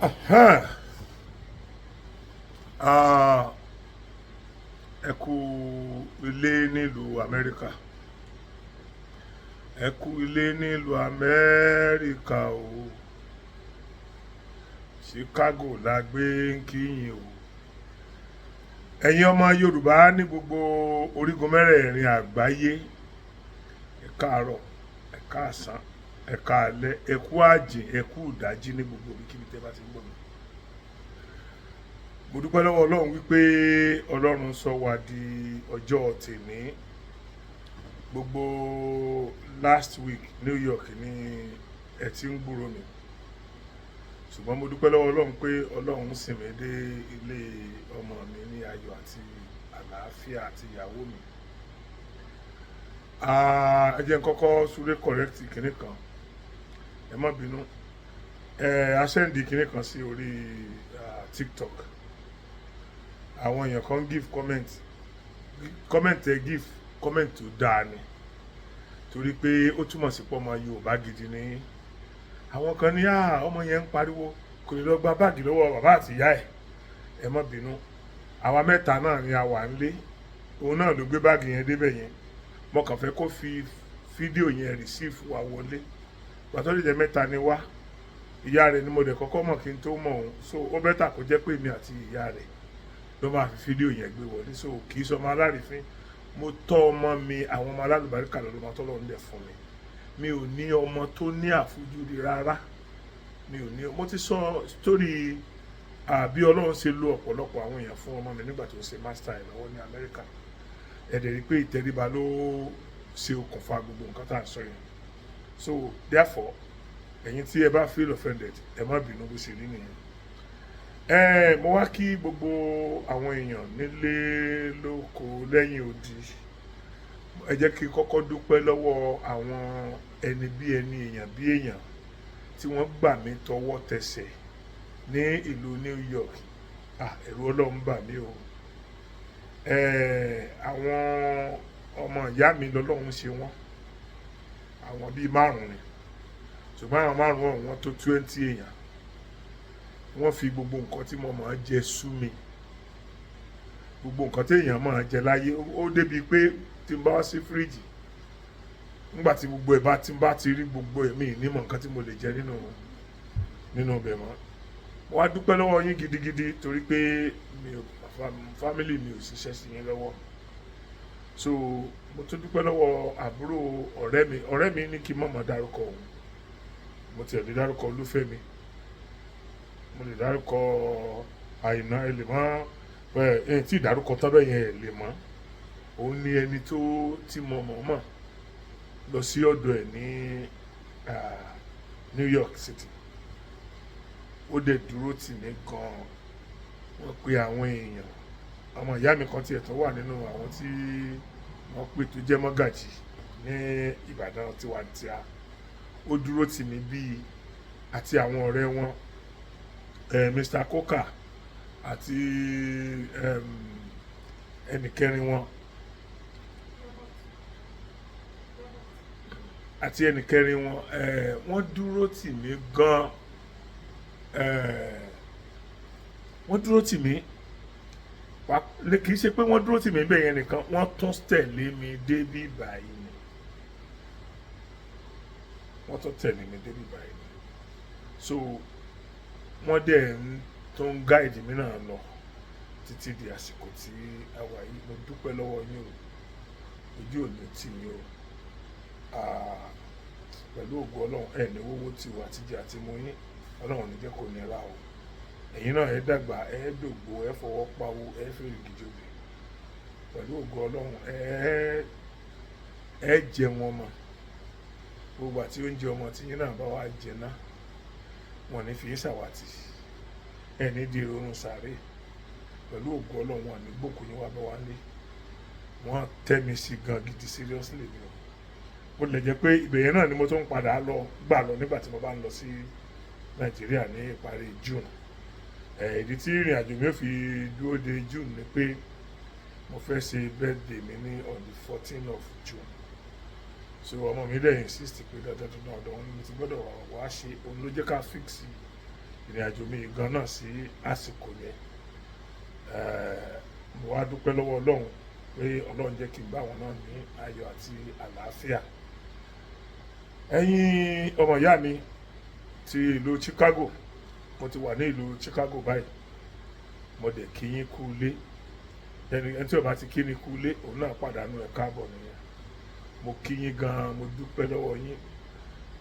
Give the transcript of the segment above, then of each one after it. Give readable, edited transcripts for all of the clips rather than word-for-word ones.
Ahán. Ah, ẹ kú ilé nílùú Amẹ́ríkà. Ẹ kú ilé nílùú Amẹ́ríkà o. Chicago la gbé ń kí yín o. Ẹ̀yin ọmọ Yorùbá ní gbogbo orígun mẹ́rẹ̀ẹ̀rin àgbáyé, ẹ káàárọ̀, ẹ káàsán, ẹ káalẹ́, ẹ kú àjìn, ẹ kú ìdájí ní gbogbo ibikíbi tẹ́ bá ti ń gbọ́ mi. Mo dúpẹ́ lọ́wọ́ Ọlọ́run wípé Ọlọ́run sọ wá di ọjọ́ tèní. Gbogbo last week, New York ní ẹ ti ń gbúrò mi, ṣùgbọ́n mo dúpẹ́ lọ́wọ́ Ọlọ́run pé Ọlọ́run sìn mí dé ilé ọmọ mi ní ayọ̀ àti àlàáfíà àti ìyàwó mi. Ah, ẹ jẹ́ n kọ́kọ́ súré correct kinní kan, ẹ má bínú. Ẹ a send kinní kan sí orí TikTok. Àwọn èèyàn kan give comment. Comment ẹ give, comment tó dáa ni, torí pé ó túmọ̀ sí pé ọmọ Yorùbá gidi ni. Àwọn kan ní, "Ah, ọmọ yẹn ń pariwo, kò lè lọ gba báàgì lọ́wọ́ bàbá àti ìyá ẹ̀." Ẹ má bínú, àwa mẹ́ta náà ni a wà nílé. Òun náà ló gbé báàgì yẹn débẹ̀ yẹn. Mo kàn fẹ́ kó fi fídíò yẹn receive wa wọlé gbàtọ́ lè jẹ́ mẹ́ta ni wá. Ìyá rẹ̀ ni mo dẹ̀ kọ́kọ́ mọ̀ kí n tó mọ̀ òun, so ó better kó jẹ́ pé èmi àti ìyá rẹ̀ ló máa fi fídíò yẹn gbé wọlé. So kì í sọmọ alárìífín. Mo tọ́ ọmọ mi, àwọn ọmọ alálùbáríkà lọ́dọ́ tọ́lọ́ ń dẹ̀ fún mi. Mi ò ní ọmọ tó ní àfojúdi rárá, mi ò ní. Mo ti sọ story àbí Ọlọ́run ṣe lo ọ̀pọ̀lọpọ̀ àwọn èèyàn fún ọmọ mi nígbà tó ń ṣe master ẹ̀ lọ́wọ́ ní Amẹ́ríkà. Ẹ dẹ̀ rí pé ìtẹríba ló ṣe okùnfà gbogbo nǹkan tá à ń sọ yẹn. So therefore, ẹ̀yin tí ẹ bá feel offended, ẹ má bínú, bó ṣe rí nìyẹn. Ẹ mo wá kí gbogbo àwọn èèyàn nílé lóko lẹ́yìn odi. Ẹ jẹ́ kí n kọ́kọ́ dúpẹ́ lọ́wọ́ àwọn ẹni bí ẹni, èèyàn bí èèyàn tí wọ́n gbà mí tọwọ́ tẹsẹ̀ ní ìlú New York. Ah, ẹ̀rù Ọlọ́run bà mí o. Àwọn ọmọ ìyá mi lọ́lọ́run ṣe wọ́n, àwọn bíi márùn-ún ni, ṣùgbọ́n àwọn márùn-ún ọ̀hún, wọ́n tó 20 èèyàn. Wọ́n fi gbogbo nǹkan tí mo máa jẹ sú mi, gbogbo nǹkan tí èèyàn máa jẹ láyé. Ó débi pé tí n bá wá sí fíríjì nígbà tí gbogbo ẹ̀ bá tí n bá ti rí gbogbo ẹ̀, mi ní mọ̀ nǹkan tí mo lè jẹ nínú ibẹ̀ mọ́. Mo wá dúpẹ́ lọ́wọ́ yín gidigidi torí pé mi ò family mi ò ṣiṣẹ́ sí yín lọ́wọ́. So mo tún dúpẹ́ lọ́wọ́ àbúrò ọ̀rẹ́ mi. Ọ̀rẹ́ mi ní kí n má máa dárúkọ òun. Mo tiẹ̀ lè dárúkọ Olúfẹ́mi, mo lè dárúkọ Àìná, ẹ lè mọ́ ẹ ẹ tí ìdárúkọ tán bẹ́ẹ̀ yẹn, ẹ lè mọ́. Òun ní ẹni tó tí mo mọ̀ mọ̀ lọ sí ọ̀dọ̀ ẹ̀ ní New York City. Ó dẹ̀ dúró tì mí gan-an. Wọ́n pe àwọn èèyàn, ọmọ ìyá mi kan tiẹ̀ tó wà nínú àwọn tí wọ́n pè, tó jẹ́ mọ́gàjì ní Ìbàdàn tiwantiwa. Ó dúró tì mí bíi àti àwọn ọ̀rẹ́ wọn, Mr. Coker àti ẹnìkẹrin wọn àti ẹnìkẹrin wọn. Wọ́n dúró tì mí gan. Wọ́n dúró tì mí. Kì í ṣe pé wọ́n dúró tì mí bẹ́ẹ̀ yẹn nìkan, wọ́n tún tẹ̀lé mi débí báyìí ni. Wọ́n tún tẹ̀lé mi débí báyìí ni. So wọ́n dẹ̀ ń tó ń guide mi náà lọ títí di àsìkò tí a wà yìí. Mo dúpẹ́ lọ́wọ́ yín o, ojú ò ní tì yín o. Ah, pẹ̀lú ògo Ọlọ́run, ẹ̀ ní wọ́wọ́ tí wà àtijọ́ àti mú yín. Ọlọ́run ní jẹ́ kó nira o. Ẹ̀yin náà, ẹ dàgbà, ẹ dògbò, ẹ fọwọ́ pawó, ẹ fèrè gìjòbì. Pẹ̀lú ògo Ọlọ́run, ẹ jẹun ọmọ. Gbogbo àti oúnjẹ ọmọ tí yín náà bá wá jẹ náà, wọn ní fi yín ṣàwátì. Ẹ ní di ìrònú sàárè. Pẹ̀lú ògo Ọlọ́run, wọn ní gbòkú yín wá bá wá lé. Wọ́n tẹ́ mi sí gan gidi, seriously ni o. Bó tilẹ̀ jẹ́ pé ibẹ̀ yẹn náà ni mo tún ń padà lọ gbà lọ nígbà tí mo bá ń lọ sí Nàìjíríà ní ìparí June. Ìdí tí ìrìn àjò mi ò fi dúró de June ni pé mo fẹ́ ṣe birthday mi ní on the 14 of June. So ọmọ mi dẹ̀ insist pé dandan dandan, ọ̀dọ̀ òun ni mo ti gbọ́dọ̀ wá ṣe. Òun ló jẹ́ ká fix Ìrìn àjò mi gan náà sí àsìkò yẹn. Mo wá dúpẹ́ lọ́wọ́ Ọlọ́run pé Ọlọ́run jẹ́ kí n bá wọn náà ní ayọ̀ àti àlàáfíà. Ẹ̀yin ọmọ ìyá mi ti ìlú Chicago, mo ti wà ní ìlú Chicago báyìí. Mo dẹ̀ kí yín kú ilé. Ẹni tí ó bá ti kí ni kú ilé, òun náà pàdánù ẹ̀ káàbọ̀ nìyẹn. Mo kí yín gan-an, mo dúpẹ́ lọ́wọ́ yín.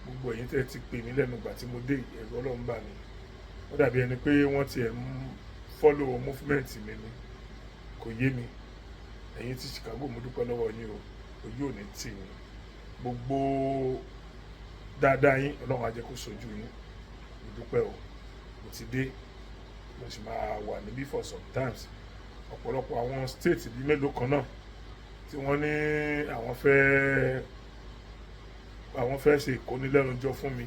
Gbogbo ẹ̀yin tẹ́ ti pè mí lẹ́nu ìgbà tí mo dé, ẹ̀rù Ọlọ́run bà mí. Ó dàbí ẹni pé wọ́n tiẹ̀ ń follow movement mi ni, kò yé mi. Ẹ̀yin ti Chicago, mo dúpẹ́ lọ́wọ́ yín o. Ojú ò ní tì yín. Gbogbo dáadáa yín, Ọlọ́run á jẹ́ kó sojú yín. Mo dúpẹ́ o. Mo ti dé, mo sì máa wà níbí for some times. Ọ̀pọ̀lọpọ̀ àwọn state bíi mélòó kan náà tí wọ́n ní àwọn fẹ́ ṣe ìkónilẹ́nujọ fún mi,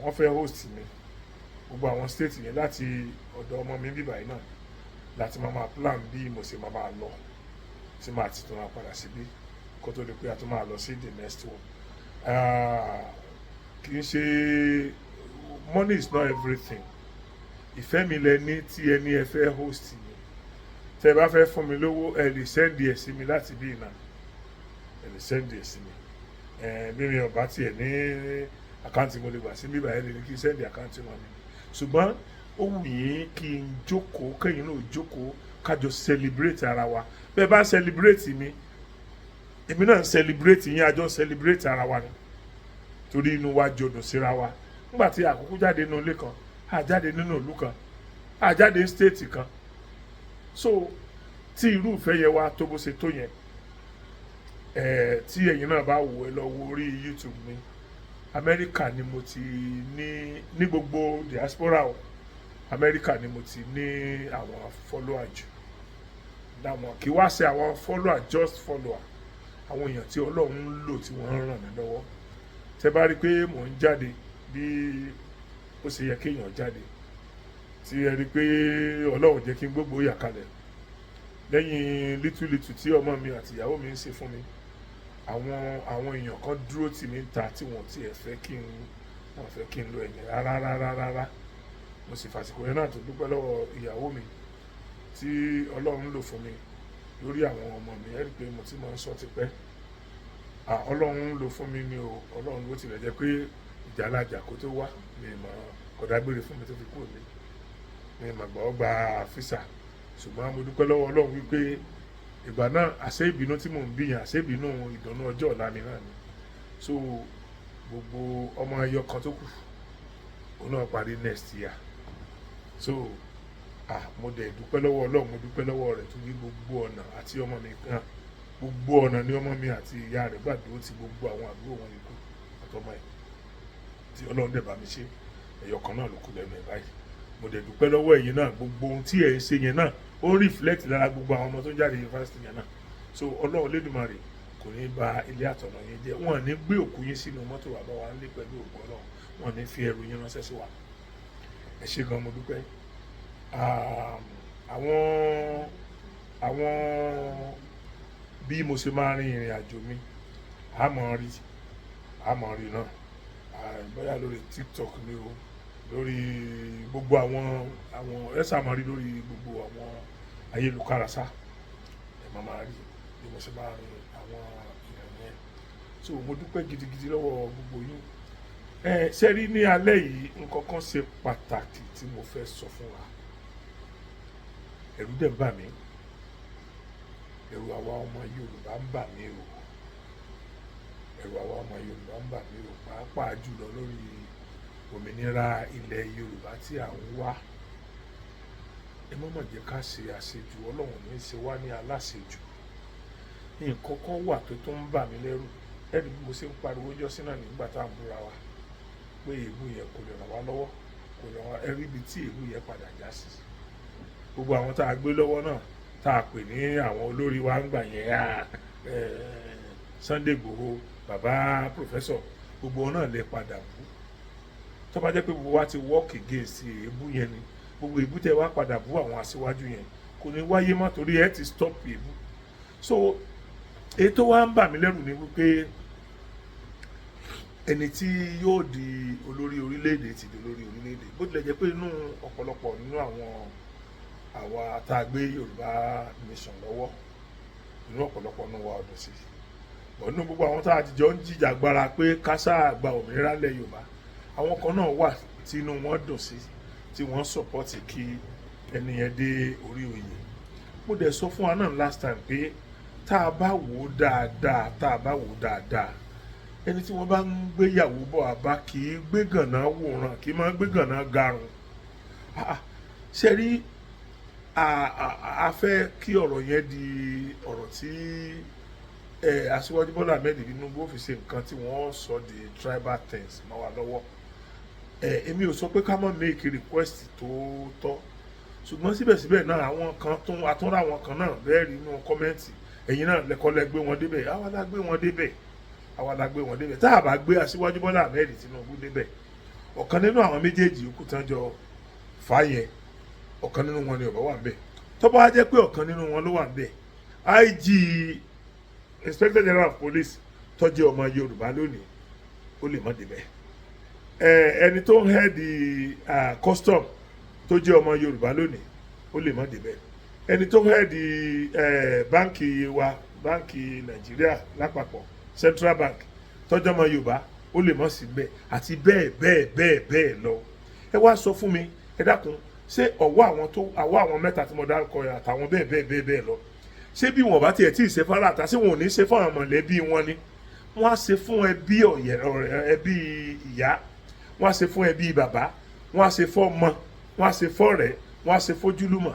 wọ́n fẹ́ host mi, gbogbo àwọn state yẹn, láti ọ̀dọ̀ ọmọ mi bíbáyìí náà láti máa plan bí mo ṣe máa lọ, tí màá ti tún máa padà síbí kó tó di pé a tún máa lọ sí the next one. Kì í ṣe, money is not everything. Ìfẹ́ mi lẹ ní tí ẹ ní ẹ fẹ́ host mi. Tẹ́ ẹ bá fẹ́ fún mi lówó, ẹ lè send ẹ̀ sí mi láti bí ìnà, ẹ lè send ẹ̀ sí mi. Ẹ bí mi ò bá tiẹ̀ ní account, mo lè gbà sí bíbá, ẹ lè ní kí n send account wọn mi. Ṣùgbọ́n ó wù yín kí n jókòó, kẹ́yìn náà jókòó, kájọ celebrate ara wa. Bẹ́ẹ̀ bá celebrate mi, èmi náà ń celebrate yín, àjọ celebrate ara wa ni, torí inú wa jọ dùn síra wa. Nígbà tí àkókò jáde nínú ilé kan, a jáde nínú ìlú kan, a jáde ní state kan, so tí irú ìfẹ́ yẹn wá tó bó ṣe tó yẹn, ẹ̀ tí ẹ̀yin náà bá wò, ẹ lọ wo orí YouTube mi. Amẹ́ríkà ni mo ti ní gbogbo diaspora o. Amẹ́ríkà ni mo ti ní àwọn follower jù láwọn. Kì í wá ṣe àwọn follower, just follower, àwọn èèyàn tí Ọlọ́run ń lò, tí wọ́n ń ràn mí lọ́wọ́. Tẹ́ bá rí i pé mò ń jáde bí ó ṣe yẹ kéèyàn jáde, tí ẹ rí i pé Ọlọ́run jẹ́ kí n gbogbo yà kalẹ̀ lẹ́yìn little little tí ọmọ mi àti ìyàwó mi ń ṣe fún mi, àwọn èèyàn kan dúró tì mí ta tí wọ́n tiẹ̀ fẹ́ kí n wọ́n fẹ́ kí n lo ẹ̀yìn rárá rárá rárá. Mo sì fàsìkò yẹn náà tó dúpẹ́ lọ́wọ́ ìyàwó mi tí Ọlọ́run lò fún mi lórí àwọn ọmọ mi. Ẹ rí i pé mo ti máa ń sọ tipẹ́, Ọlọ́run lò fún mi ni o. Ọlọ́run ló tilẹ̀ jẹ́ pé ìjà alájà kó tó wá mi mọ̀, kò dágbére fún mi tó fi kúrò mi ní màgbà ọgbà físà. Ṣùgbọ́n mo dúpẹ́ lọ́wọ́ Ọlọ́run wípé ìgbà náà, àṣẹ ìbínú tí mò ń bíyàn, àṣẹ ìbínú ìdùnnú ọjọ́ ọ̀la mi náà ni. So gbogbo ọmọ ẹyọ kan tó kù, òun náà parí next year. So mo dẹ̀ dúpẹ́ lọ́wọ́ Ọlọ́run, mo dúpẹ́ lọ́wọ́ rẹ̀ tó ní gbogbo ọ̀nà àti ọmọ mi kan, gbogbo ọ̀nà ni ọmọ mi àti ìyá rẹ̀ gbàdúró ti gbogbo àwọn àbúrò wọn yòókù àtọmọ ẹ̀, tí Ọlọ́run dẹ̀ bá mi ṣe. Ẹyọ kan náà ló kù lẹ́nu ẹ̀ báyìí. Mo dẹ̀ dúpẹ́ lọ́wọ́ ẹ̀yin náà. Gbogbo ohun tí ẹ̀ ń ṣe yẹn náà, ó ń reflect lára gbogbo àwọn ọmọ tó ń jáde yunifásitì yẹn náà. So Ọlọ́run Lédùmarè kò ní bà ilé àtọ̀nà yín jẹ́. Wọ́n ní gbé òkú yín sínú mọ́tò wà bá wa nílé pẹ̀lú òkú Ọlọ́run. Wọ́n ní fi ẹrù yín ránṣẹ́ sí wa. Ẹ ṣé gan, mo dúpẹ́. Àwọn bí mo ṣe máa rin ìrìn àjò mi, àmọ́ rí náà, bóyá lórí TikTok ni o, lórí gbogbo àwọn ẹ ṣáà máa rí lórí gbogbo àwọn ayélujára sá. Ẹ máa rí bí mo ṣe máa rin àwọn ìrìn yẹn. So mo dúpẹ́ gidigidi lọ́wọ́ gbogbo yín. Ẹ ṣe rí, ní alẹ́ yìí, nǹkan kan ṣe pàtàkì tí mo fẹ́ sọ fún wa. Ẹ̀rù dẹ̀ ń bà mí. Ẹ̀rù àwa ọmọ Yorùbá ń bà mí o. Ẹ̀rù àwa ọmọ Yorùbá ń bà mí o, pàápàá jùlọ lórí òmìnira ilẹ̀ Yorùbá tí à ń wá. Ẹ má mà jẹ́ ká ṣe àṣejù. Ọlọ́run ní í ṣe wá ní aláṣejù. Nǹkan kan wà tó ń bà mí lẹ́rù. Ẹ̀rí bí mo ṣe ń pariwo jọ́sí náà nígbà tá à ń búra wa pé èébú yẹn kò lè ràn wá lọ́wọ́, kò lè ràn wá. Ẹ̀rí ibi tí èébú yẹn padà já sí. Gbogbo àwọn tá a gbé lọ́wọ́ náà, tá a pè ní àwọn olórí wa ń gbà yẹn, Sunday Igboho, bàbá professor, gbogbo wọn náà lè padà bú. Tó bá jẹ́ pé gbogbo wa ti work against èébú yẹn ni, gbogbo èébú tẹ́ wá padà bú àwọn aṣíwájú yẹn kò ní wáyé mọ́, torí ẹ ti stop èébú. So èyí tó wá ń bà mí lẹ́rù ni wípé Ẹni tí yóò di olórí orílẹ̀-èdè ti di olórí orílẹ̀-èdè. Bó tilẹ̀ jẹ́ pé inú ọ̀pọ̀lọpọ̀ nínú àwọn àwa tá a gbé Yorùbá Nation lọ́wọ́, inú ọ̀pọ̀lọpọ̀ nínú wa ò dùn sí bọ̀. Nínú gbogbo àwọn tá a jọ ń jìjàgbara pé ká sáà gba òmìnira lẹ̀ Yorùbá, àwọn kan náà wà tí inú wọn dùn sí, tí wọ́n support kí ẹni yẹn dé orí oyè. Mo dẹ̀ sọ fún wa náà last time pé tá a bá wò ó dáadáa, tá a bá wò ó dáadáa, ẹni tí wọ́n bá ń gbéyàwó bọ̀ àbá kì í gbé gànà wòran, kì í máa gbé gànà garùn. Ṣe rí, a fẹ́ kí ọ̀rọ̀ yẹn di ọ̀rọ̀ tí Aṣíwájú Bọ́lá Ahmed Tinubu ó fi ṣe nǹkan tí wọ́n sọ di tribal things mọ́ wa lọ́wọ́. Èmi ò sọ pé ká má make request tó tọ́, ṣùgbọ́n síbẹ̀síbẹ̀ náà, àwọn kan tún àtúnrà, àwọn kan náà bẹ́ẹ̀ rí inú comment. Ẹ̀yin náà lẹ́kọ́ lẹ́ gbé wọn débẹ̀, àwa la gbé wọn débẹ̀, àwa la gbé wọn débẹ̀. Tá a bá gbé Aṣíwájú Bọ́lá Ahmed Tinubu débẹ̀, ọ̀kan nínú àwọn méjèèjì yòókù tán jọ fà yẹn, ọ̀kan nínú wọn ni ọ̀bá wà ń bẹ̀. Tó bá wá jẹ́ pé ọ̀kan nínú wọn ló wà ń bẹ̀, IG, Inspector General of Police, tó jẹ́ ọmọ Yorùbá lónìí, ó lè má débẹ̀. Ẹni tó ń head custom tó jẹ́ ọmọ Yorùbá lónìí, ó lè má débẹ̀. Ẹni tó ń head báǹkì wa, Báǹkì Nàìjíríà lápapọ̀, Central Bank, tó jẹ́ ọmọ Yorùbá, ó lè má sí bẹ́ẹ̀, àti bẹ́ẹ̀ bẹ́ẹ̀ bẹ́ẹ̀ bẹ́ẹ̀ lọ. Ẹ wá sọ fún mi, ẹ dákun, ṣé ọwọ́ àwọn tó àwọ̀ àwọn mẹ́ta tí mo dárúkọ yẹn àtàwọn bẹ́ẹ̀ bẹ́ẹ̀ bẹ́ẹ̀ bẹ́ẹ̀ lọ, ṣé bí wọn bá tiẹ̀ tí ì ṣe fara àtà, ṣé wọn ò ní ṣe fún àwọn mọ̀lẹ́bí wọn ni? Wọ́n á ṣe fún ẹbí ọ̀yẹ́, ẹbí ìyá, wọ́n á ṣe fún ẹbí bàbá, wọ́n á ṣe fọ́mọ, wọ́n á ṣe fọ́rẹ̀ẹ́, wọ́n á ṣe fójúlùmọ̀.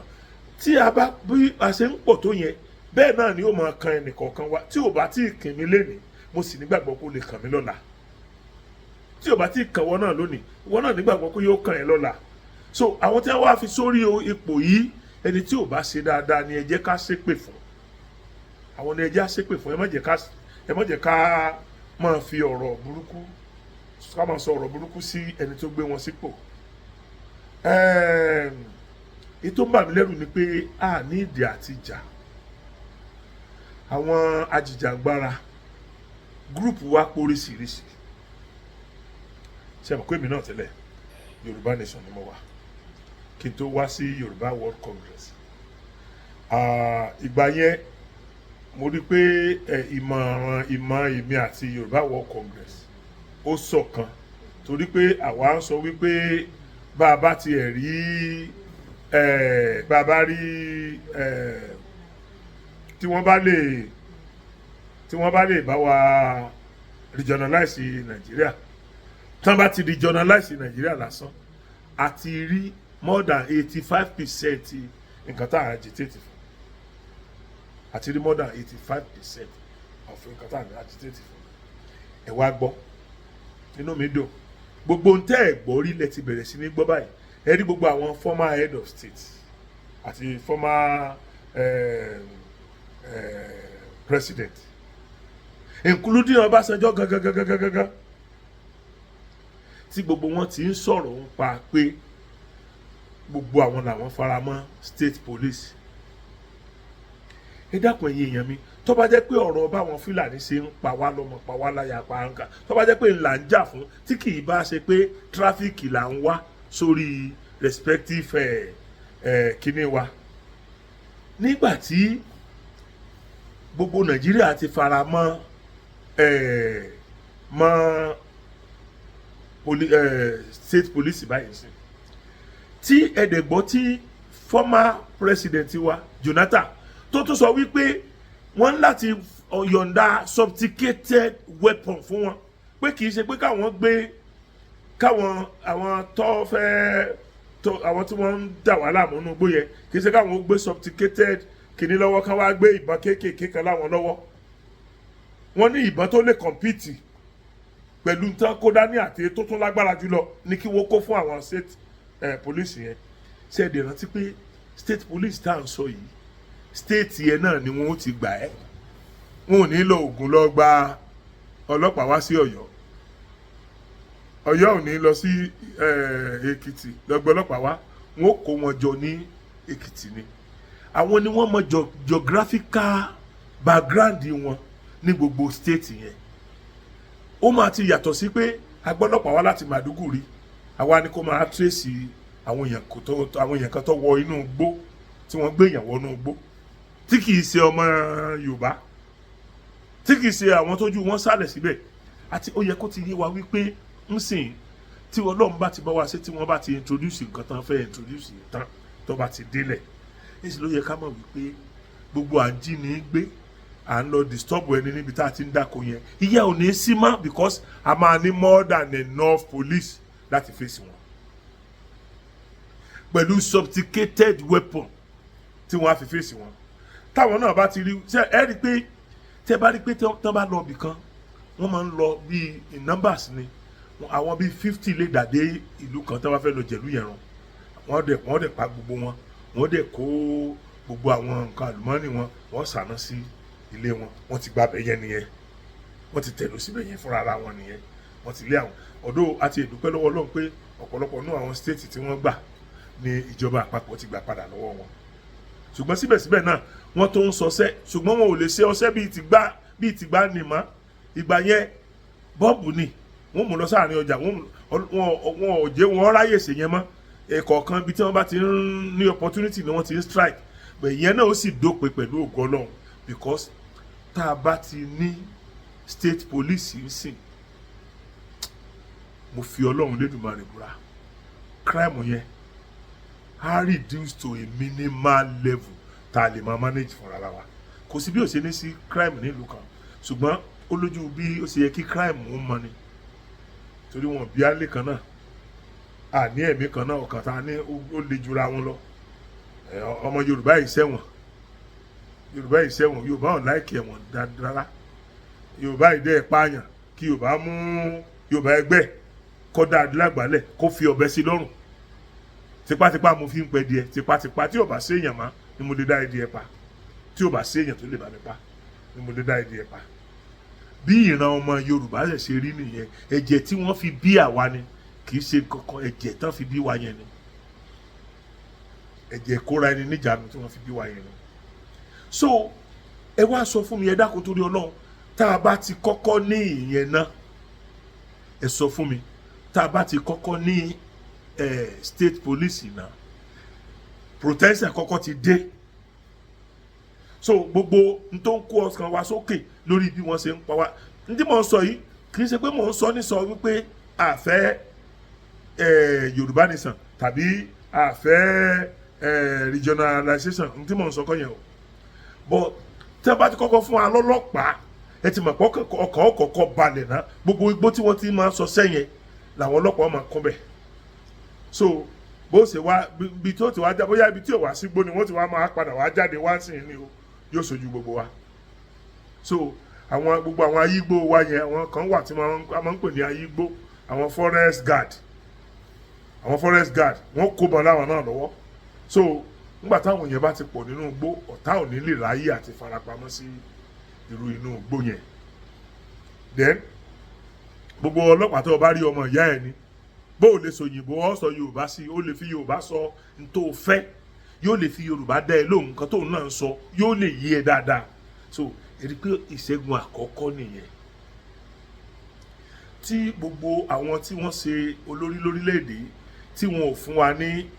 Tí a bá bí a ṣe ń pọ̀ tó yẹn, bẹ́ẹ̀ náà ni ó máa kan ẹnìkọ̀ọ̀kan wa. Tí ò bá tí ì kàn mí lénìí, mo sì nígbàgbọ́ kó lè kàn mí lọ́la. Tí ò bá tí ì kàn wọ́n náà lónìí, wọ́n náà nígbàgbọ́ pé yóò kàn ẹ́ lọ́la. So àwọn tí wọ́n wá fi sórí ipò yìí, ẹni tí ò bá ṣe dáadáa ni ẹ jẹ́ ká ṣépè fún. Àwọn ni ẹ jẹ́ á ṣépè fún. Ẹ má jẹ́ ká máa fi ọ̀rọ̀ burúkú, ká máa sọ ọ̀rọ̀ burúkú sí ẹni tó gbé wọn sípò. Èyí tó ń bà mí lẹ́rù ni pé a ní ìdí àti ìjà. Àwọn ajìjàgbara, group wa póríṣiríṣi. Ṣe mọ̀ pé èmi náà tẹ́lẹ̀, Yorùbá Nation ni mo wà kí n tó wá sí Yorùbá World Congress. Ìgbà yẹn, mo rí i pé ìmọ̀ràn ìmọ̀ èmi àti Yorùbá World Congress ó ṣọ̀kan, torí pé àwa ń sọ wípé bá a bá tiẹ̀ rí bá a bá rí tí wọ́n bá lè bá wa regionalize Nàìjíríà, tí wọ́n bá ti regionalize Nàìjíríà lásán, a ti rí more than 85% nǹkan tá à ń agitate fún. A ti rí more than 85% of nǹkan tá à ń agitate fún. Ẹ wá gbọ́, inú mi dùn. Gbogbo ohun tẹ́ ẹ̀ gbọ́ rí lẹ ti bẹ̀rẹ̀ sí ní gbọ́ báyìí. Ẹ rí gbogbo àwọn former head of state àti former president, including Ọbásanjọ́ gangan gangan gangan gangan, tí gbogbo wọn ti ń sọ̀rọ̀ ń pa pé gbogbo àwọn làwọn faramọ́ state police. Ẹ dákun, ẹ̀yin èèyàn mi, tó bá jẹ́ pé ọ̀rọ̀ báwọn Fúlàní ṣe ń pa wá lọ́mọ, pa wá láyà, pa nǹkan, tó bá jẹ́ pé ńlá ń jà fún, tí kì í bá ṣe pé traffic là ń wá sórí respective ẹ̀ ẹ̀ kíní wa, nígbà tí gbogbo Nàìjíríà ti fara mọ́ ẹ̀ mọ́ state police báyìí sí, tí ẹ̀ẹ́dẹ̀gbọ́ tí former president wa Jonathan tó tún sọ wípé wọ́n ń láti yọ̀ǹda sophisticated weapon fún wọn, pé kì í ṣe pé káwọn gbé káwọn àwọn tó fẹ́ tó àwọn tí wọ́n ń dà wá láàmú nínú igbó yẹn, kì í ṣe káwọn gbé sophisticated kìíní lọ́wọ́, ká wá gbé ìbọn kéékèèké kan láwọn lọ́wọ́. Wọ́n ní ìbọn tó lè compete pẹ̀lú tán kó dání àti tó tún lágbára jùlọ ní kí wọ́n kó fún àwọn state police yẹn. Ṣe é dẹ̀ rántí pé state police tá à ń sọ yìí, state yẹn náà ni wọ́n ó ti gbà ẹ́. Wọn ò ní lọ Ògùn lọ gba ọlọ́pàá wá sí Ọ̀yọ́, Ọ̀yọ́ ò ní lọ sí Èkìtì lọ gba ọlọ́pàá wá. Wọn ó kó wọn jọ ní Èkìtì ni. Àwọn ni wọ́n mọ geographical background wọn ní gbogbo state yẹn. Ó máa ti yàtọ̀ sí pé agbọ́lọ́pàá wá láti Maiduguri, àwa ni kó máa trace àwọn èèyàn kò tó, àwọn èèyàn kan tó wọ inú igbó, tí wọ́n gbé èèyàn wọnú igbó, tí kì í ṣe ọmọ Yorùbá, tí kì í ṣe àwọn tójú wọn sálẹ̀ síbẹ̀. Àti ó yẹ kó ti yé wa wípé ń sìn tí Ọlọ́run bá ti bá wa ṣe, tí wọ́n bá ti introduce nǹkan tán fẹ́ introduce tán, tó bá ti délẹ̀ níṣẹ́, ló yẹ ká mọ̀ wípé gbogbo à ń jí ní gbé, à ń lọ disturb ẹni níbi tá a ti ń dáko yẹn, ìyẹn ò ní sí mọ́, because a máa ní more than enough police láti fèsì wọn pẹ̀lú sophisticated weapon tí wọ́n á fi fèsì wọn. Táwọn náà bá ti rí ṣe, ẹ rí i pé tẹ́ bá rí i pé tán bá lọ ibì kan, wọ́n máa ń lọ bíi in numbers ni. Àwọn bíi 50 lè dàdé ìlú kan tí wọ́n bá fẹ́ lọ jẹ̀lú yẹn run. Wọ́n dẹ̀ pa gbogbo wọn, wọ́n dẹ̀ kó gbogbo àwọn nǹkan àlùmọ́ọ́nì wọn, wọ́n sàná sí ilé wọn. Wọ́n ti gba abẹ yẹn nìyẹn, wọ́n ti tẹ̀lé síbẹ̀ yẹn fúnra ara wọn nìyẹn. Wọ́n ti lé àwọn ọ̀dọ́ àti ìdúpẹ́ lọ́wọ́ Ọlọ́run pé ọ̀pọ̀lọpọ̀ nú àwọn state tí wọ́n gbà ní ìjọba àpapọ̀ ti gbà padà lọ́wọ́ wọn. Ṣùgbọ́n síbẹ̀síbẹ̀ náà, wọ́n tó ń sọsẹ́, ṣùgbọ́n wọn ò lè ṣe ọṣẹ́ bíi ti gbá nì mọ́. Ìgbà yẹn, bọ́ọ̀bù ni wọ́n mú lọ sáàrin ọjà. Wọ́n ò jẹ́ wọn ráyè ṣe yẹn mọ́. Ẹ̀kọ̀ọ̀kan ibi tí wọ́n bá ti ń ní opportunity ni wọ́n ti ń strike. But ìyẹn náà ó sì dópin pẹ̀lú ògo Ọlọ́run, because tá a bá ti ní state police ń sìn, mo fi Ọlọ́run Lédùmarè búra, crime yẹn á reduce to a minimal level tá a lè máa manage fúnra wa. Kò sí bí ó ṣe ní sí crime nílùú kan, ṣùgbọ́n ó lójú bí ó ṣe yẹ kí crime ó mọ ni, torí wọn bí alẹ́ kan náà, àní ẹ̀mí kan náà, ọkàn tá a ní ó le jura wọn lọ. Ọmọ Yorùbá yìí ṣẹ̀wọ̀n, Yorùbá yìí ṣẹ̀wọ̀n, Yorùbá ò like ẹ̀wọ̀n rárá. Yorùbá yìí dẹ́ pààyàn. Kí Yorùbá mú Yorùbá ẹgbẹ́ kọ́ dá adúlágbálẹ̀, kó fi ọ̀bẹ sí lọ́rùn tipátipá, mo fi ń pẹ́ díẹ̀ tipátipá. Tí ò bá séèyàn má ni mo lè dá ẹdìẹ pa. Tí ò bá séèyàn tó lè bá mi pa ni mo lè dá ẹdìẹ pa. Bí ìran ọmọ Yorùbá ṣe ṣe rí nìyẹn. Ẹ̀jẹ̀ tí wọ́n fi bí àwa ni, kì í ṣe kankan. Ẹ̀jẹ̀ tán fi bí wa yẹn ni, ẹ̀jẹ̀ kóra ẹni níjànú tí wọ́n fi bí wa yẹn ni. So ẹ wá sọ fún mi, ẹ dákun torí Ọlọ́run, tá a bá ti kọ́kọ́ ní ìyẹn náà, ẹ sọ fún mi, tá a bá ti kọ́kọ́ ní state police náà, protection kọ́kọ́ ti dé. So gbogbo n tó ń kó ọkàn wa sókè lórí bí wọ́n ṣe ń pa wá, n tí mò ń sọ yìí, kì í ṣe pé mò ń sọ ní sọ wípé àfẹ́ Yorùbá nation tàbí àfẹ́ regionalization. N tí mò ń sọ kọ́ yẹn o. But tí wọ́n bá ti kọ́kọ́ fún wa lọ́lọ́pàá, ẹ ti mọ̀ pé ọkàn ọkọ̀ọ̀kọ̀ balẹ̀ náà. Gbogbo igbó tí wọ́n ti máa sọ sẹ́yìn làwọn ọlọ́pàá máa kún bẹ̀. So bó ṣe wá ibi tó ti wá já, bóyá ibi tí ò wá sígbó ni wọ́n ti wá máa padà wá jáde wá sí ni o, yóò sojú gbogbo wa. So àwọn gbogbo àwọn ayígbó wa yẹn, àwọn kan wà tí wọ́n máa ń pè ní ayígbó, àwọn forest guard. Àwọn forest guard, wọ́n kó bọ̀ láwọn náà lọ́wọ́. So nígbà táwọn èèyàn bá ti pọ̀ nínú igbó, ọ̀tá ò ní lè ráyè àti farapamọ́ sí irú inú igbó yẹn. Then gbogbo ọlọ́pàá tó o bá rí, ọmọ ìyá ẹ̀ ni. Bó o lè sọ òyìnbó, ọ sọ Yorùbá sí, ó lè fi Yorùbá sọ n tó o fẹ́, yóò lè fi Yorùbá dá ẹ lóhùn. Nǹkan tóun náà ń sọ yóò lè yé ẹ dáadáa. So èrè pé ìṣẹ́gun àkọ́kọ́ nìyẹn. Tí gbogbo àwọn tí wọ́n ṣe olórí lórílẹ̀‐èdè yìí, tí wọn ò fún wa ní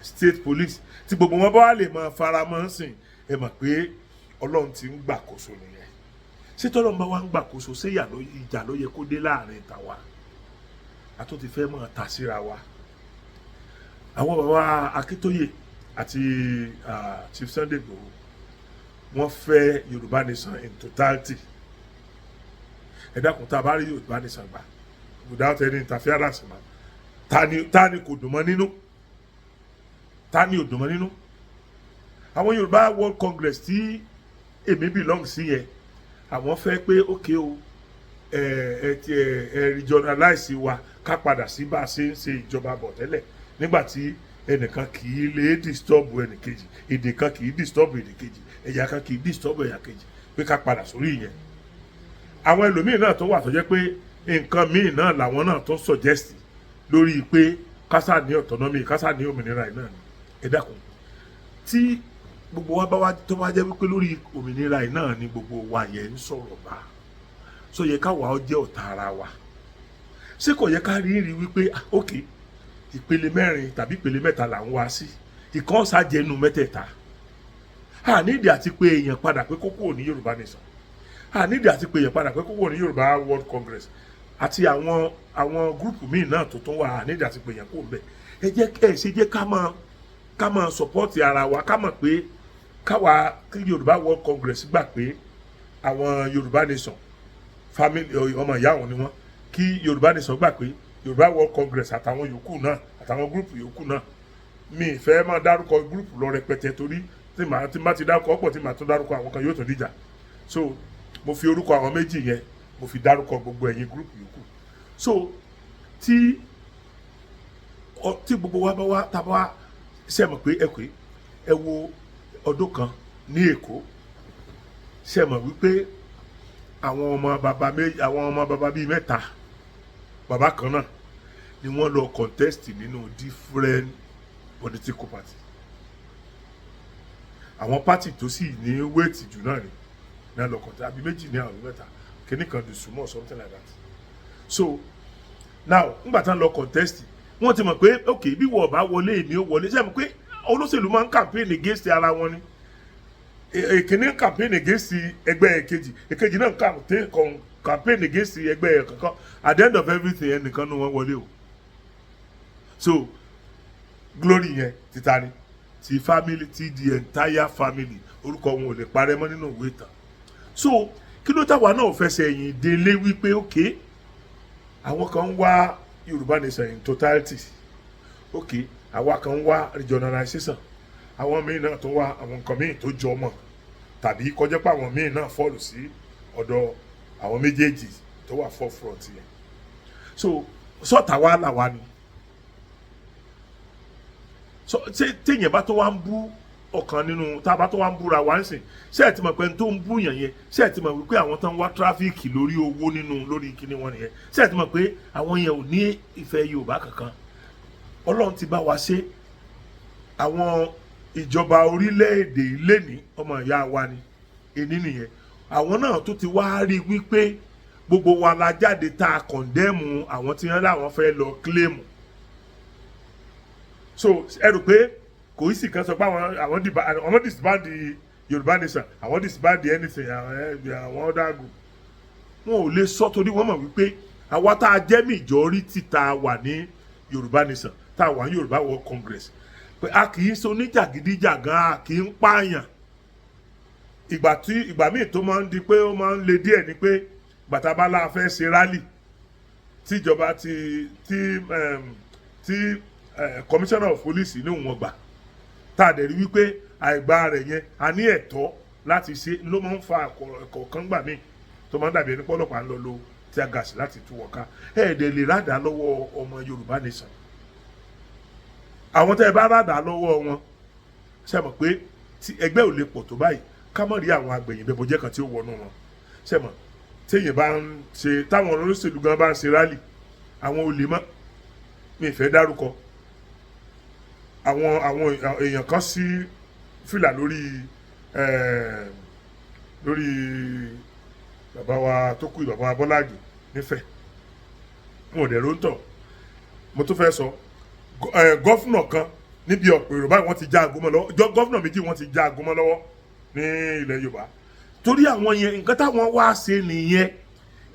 state police, tí gbogbo wọn bá wà lè máa faramọ́ sìn, ẹ mọ̀ pé Ọlọ́run ti ń gbàkóso nìyẹn. Ṣé tọ́lọ́run bá wá ń gbàkóso, ṣé ìjà ló yẹ kó dé láàrin tàwa? A tó ti fẹ́ máa ta síra wa. Àwọn bàbá Akíntóyè àti Chief Sunday Igboho, wọ́n fẹ́ Yorùbá nation in totality. Ẹ dákun, tá a bá rí Yorùbá nation gbà without any interference ma, ta ni kò dùn mọ́ nínú? Ta ni ò dùn mọ́ nínú? Àwọn Yorùbá World Congress tí èmi belong sí yẹn, àwọn fẹ́ pé ókè o, ẹ ẹ ti ẹ ẹ regionalize wa, ká padà sí bá a ṣe ń ṣe ìjọba bọ̀ tẹ́lẹ̀, nígbà tí ẹnìkan kì í lè disturb ẹnìkejì, èdè kan kì í disturb èdè kejì, ẹ̀yà kan kì í disturb ẹ̀yà kejì, pé ká padà sórí ìyẹn. Àwọn ẹlòmíì náà tó wà tó jẹ́ pé nǹkan míì náà làwọn náà tó suggest lórí pé kásá ní autonomy, kásá ní òmìnira yìí náà ni. Ẹ dákun, tí gbogbo wa bá wá tó wá jẹ́ wípé lórí òmìnira yìí náà ni gbogbo wa yẹn ń sọ̀rọ̀ bá, Sọ yẹ káwa ó jẹ́ ọ̀tá ara wa? Ṣé kò yẹ ká rí rí wípé, ah, ok, ìpele mẹ́rin tàbí ìpele mẹ́ta là ń wá sí, ìkan ṣàjẹnu mẹ́tẹ̀ẹ̀ta? A nídìí àti pé èèyàn padà pé kókó ní Yorùbá Nation, a nídìí àti pé èèyàn padà pé kókó ní Yorùbá World Congress àti àwọn group míì náà tó tún wà. A nídìí àti pé èèyàn kò bẹ̀. Ẹ jẹ́ ẹ ṣe jẹ́ ká máa support ara wa, ká mọ̀ pé káwa kí Yorùbá World Congress gbà pé àwọn Yorùbá Nation family, ọmọ ìyá òun ni wọ́n, kí Yorùbá Nation gbà pé Yorùbá World Congress àtàwọn yòókù náà, àtàwọn group yòókù náà. Mi ì fẹ́ máa dárúkọ group lọ rẹpẹtẹ, torí tí màá ti dárúkọ ọ̀pọ̀, tí màá tún dárúkọ àwọn kan, yóò tún díjà. So mo fi orúkọ àwọn méjì yẹn, mo fi dárúkọ gbogbo ẹ̀yin group yòókù. So tí gbogbo wa bá wá tá a bá wá ṣe mọ̀ pé ẹ pé ẹ wo ọdún kan ní Èkó, ṣe mọ̀ wípé àwọn ọmọ bàbá méjì, àwọn ọmọ bàbá bíi mẹ́ta, bàbá kan náà ni wọ́n lọ contest nínú different political party. Àwọn party tó sì ní weight jù náà ni náà lọ contest, àbí méjì ní àwọn mẹ́ta, kìnnì kan dùn súnmọ́, something like that. So now, ńgbà tán lọ contest, wọ́n ti mọ̀ pé, ok, bí wọ́n bá wọlé, èmi ó wọlé. Ṣé mọ̀ pé olóṣèlú máa ń campaign against ara wọn ni? Èkíní campaign against ẹgbẹ́ èkejì, èkejì náà campaign against ẹgbẹ́ kankan. At the end of everything, ẹnìkan ní wọ́n wọlé o. So glory yẹn títa ni ti family, ti the entire family, orúkọ wọn ò lè parẹ́ mọ́ nínú ìwé ìtàn. So kí ló táwa náà fẹsẹ̀ ẹ̀yìn délé wípé, ok, àwọn kan ń wá Yorùbá Nation in totality, ok, àwa kan ń wá regionalization, àwọn míì náà tó wá àwọn nǹkan míì tó jọ mọ́, tàbí kọjá pé àwọn míì náà fall sí ọ̀dọ̀ àwọn méjèèjì tó wà forefront yẹn? So sọ́ọ̀tà wa làwa ni. So ṣé téèyàn bá tó wá ń bú ọ̀kan nínú, tá a bá tó wá ń búra wá ń sìn, ṣé ẹ ti mọ̀ pé n tó ń bú yàn yẹn, ṣé ẹ ti mọ̀ wípé àwọn tó ń wá traffic lórí owó nínú lórí kíní wọn nìyẹn? Ṣé ẹ ti mọ̀ pé àwọn yẹn ò ní ìfẹ́ Yorùbá kankan? Ọlọ́run ti bá wa ṣe, àwọn ìjọba orílẹ̀-èdè lẹ́ni ọmọ ìyá wa ni èní nìyẹn. Àwọn náà tó ti wá rí wípé gbogbo wa la jáde tá a condemn àwọn tí wọ́n láwọn fẹ́ lọ claim. So ẹ rò pé kò í sì kan sọ pé àwọn disband Yorùbá Nation, àwọn disband anything, àwọn other group, wọn ò lè sọ, torí wọ́n mọ̀ wípé àwa tá a jẹ́ majority, tá a wà ní Yorùbá Nation, tá a wà ní Yorùbá World Congress, pé a kì í ṣe oníjàgídíjàgan, a kì í pààyàn. Ìgbà tí ìgbà míì tó máa ń di pé ó máa ń le díẹ̀ ni pé gbàtà bá la fẹ́ ṣe rally, tíjọba ti tí tí commissioner of police ní òun ọgbà, tá a dẹ̀ rí wípé àìgbà rẹ̀ yẹn, a ní ẹ̀tọ́ láti ṣe, ló máa ń fa ẹ̀kọ̀ọ̀kan gbà míì tó máa ń dàbí ẹni pọ́lọ́pàá ń lọ lo tear gas láti tú wọn ká. Ẹ̀ẹ́dẹ̀ lè rádàá lọ́wọ́ ọmọ Yorùbá Nation. Àwọn tẹ́ ẹ bá rádàá lọ́wọ́ wọn, ṣe mọ̀ pé tí ẹgbẹ́ ò lè pọ̀ tó báyìí, ká mọ̀ rí àwọn agbẹ̀yìn bẹ́ẹ̀ bọ́jẹ́ kan tí ó wọnú wọn. Ṣe mọ̀ téèyàn bá ń ṣe, táwọn olóṣèlú gan bá ń ṣe rally, àwọn olè mọ́, mi ì fẹ́ dárúkọ àwọn èèyàn kan sí fìlà lórí bàbá wa tó kú, bàbá wa Bọ́lá Ìgè nífẹ̀ẹ́, wọn ò dẹ̀ ló ń tọ̀. Mo tún fẹ́ sọ, governor kan níbi ọ̀pọ̀ èrò báyìí, wọ́n ti já aago mọ́ lọ́wọ́. Governor méjì, wọ́n ti já aago mọ́ lọ́wọ́ ní ilẹ̀ Yorùbá, torí àwọn yẹn, nǹkan táwọn wá ṣe nìyẹn.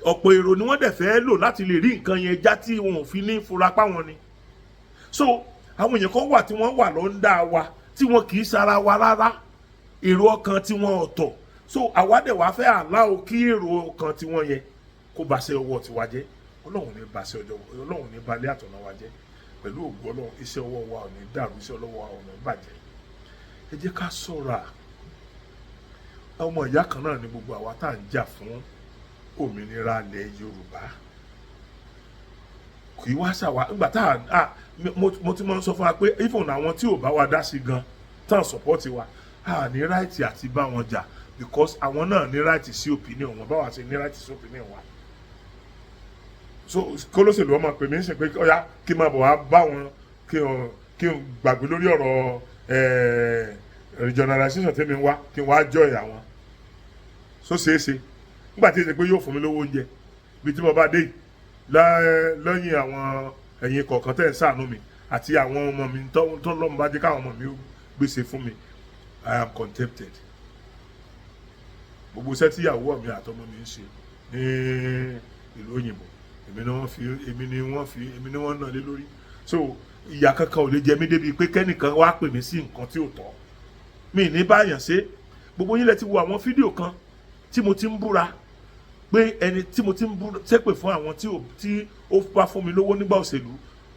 Ọ̀pọ̀ èrò ni wọ́n dẹ̀ fẹ́ lò láti lè rí nǹkan yẹn já tí wọn ò fi ní fura páwọn ni. So àwọn èèyàn kan wà tí wọ́n wà lọ́ńdà wa, tí wọn kì í sara wa rárá, èrò ọkàn tí wọn ọ̀tọ̀. So àwa dẹ̀ wá fẹ́ àláò kí èrò ọkàn tí wọ́n yẹn kó bá ṣe ọwọ́ tiwa jẹ́. Ọlọ́run ní bá ṣe ọjọ́, Ọlọ́run ní balẹ̀ àtọ̀nà wa jẹ́. Pẹ̀lú ògùn Ọlọ́run, iṣẹ́ ọwọ́ wa ò ní dàrú, iṣẹ́ ọlọ́wọ́ wa ò ní bàjẹ́. Ẹ jẹ́ ká ṣọ́ra. Ọmọ ìyá kan náà ni gbogbo àwa tá à ń jà fún òmìnira ilẹ̀ Yorùbá. Kì í wá ṣàwá nígbà tá a mo ti máa ń sọ fún wa pé even àwọn tí ò bá wa dá sí gan tán support wa, a ní right àti bá wọn jà, because àwọn náà ní right sí opinion wọn, báwa ṣe ní right sí opinion wa. So kólóṣèlú ọmọ pè mí ń sìn pé ọ̀yá, kí n máa bọ̀ wá bá wọn, kí n gbàgbé lórí ọ̀rọ̀ regionalization tẹ́mi ń wá, kí n wá join àwọn. So ṣeéṣe Nígbà tí ó ṣe pé yóò fún mi lówó oúnjẹ ibi tí mo bá dé yìí, lẹ́yìn àwọn ẹ̀yin kọ̀ọ̀kan tẹ̀ ń ṣàánú mi àti àwọn ọmọ mi tó lọ́mọ bá jẹ́ káwọn ọmọ mi ó gbèsè fún mi, I am contented. Gbogbo iṣẹ́ tí ìyàwó mi àtọmọ mi ń ṣe ní ìlú òyìnbó, èmi ni wọ́n fi èmi ni wọ́n fi èmi ni wọ́n ná lé lórí. So ìyà kankan ò lè jẹ mí débi pé kẹ́nìkan wá pè mí sí nǹkan tí ò tọ́ mi ní báyàn ṣe. Gbogbo yín lẹ ti wo àwọn fídíò kan tí mo ti ń búra pé ẹni tí mo ti ń búra ṣépè fún àwọn tí ó bá fún mi lówó nígbà òṣèlú,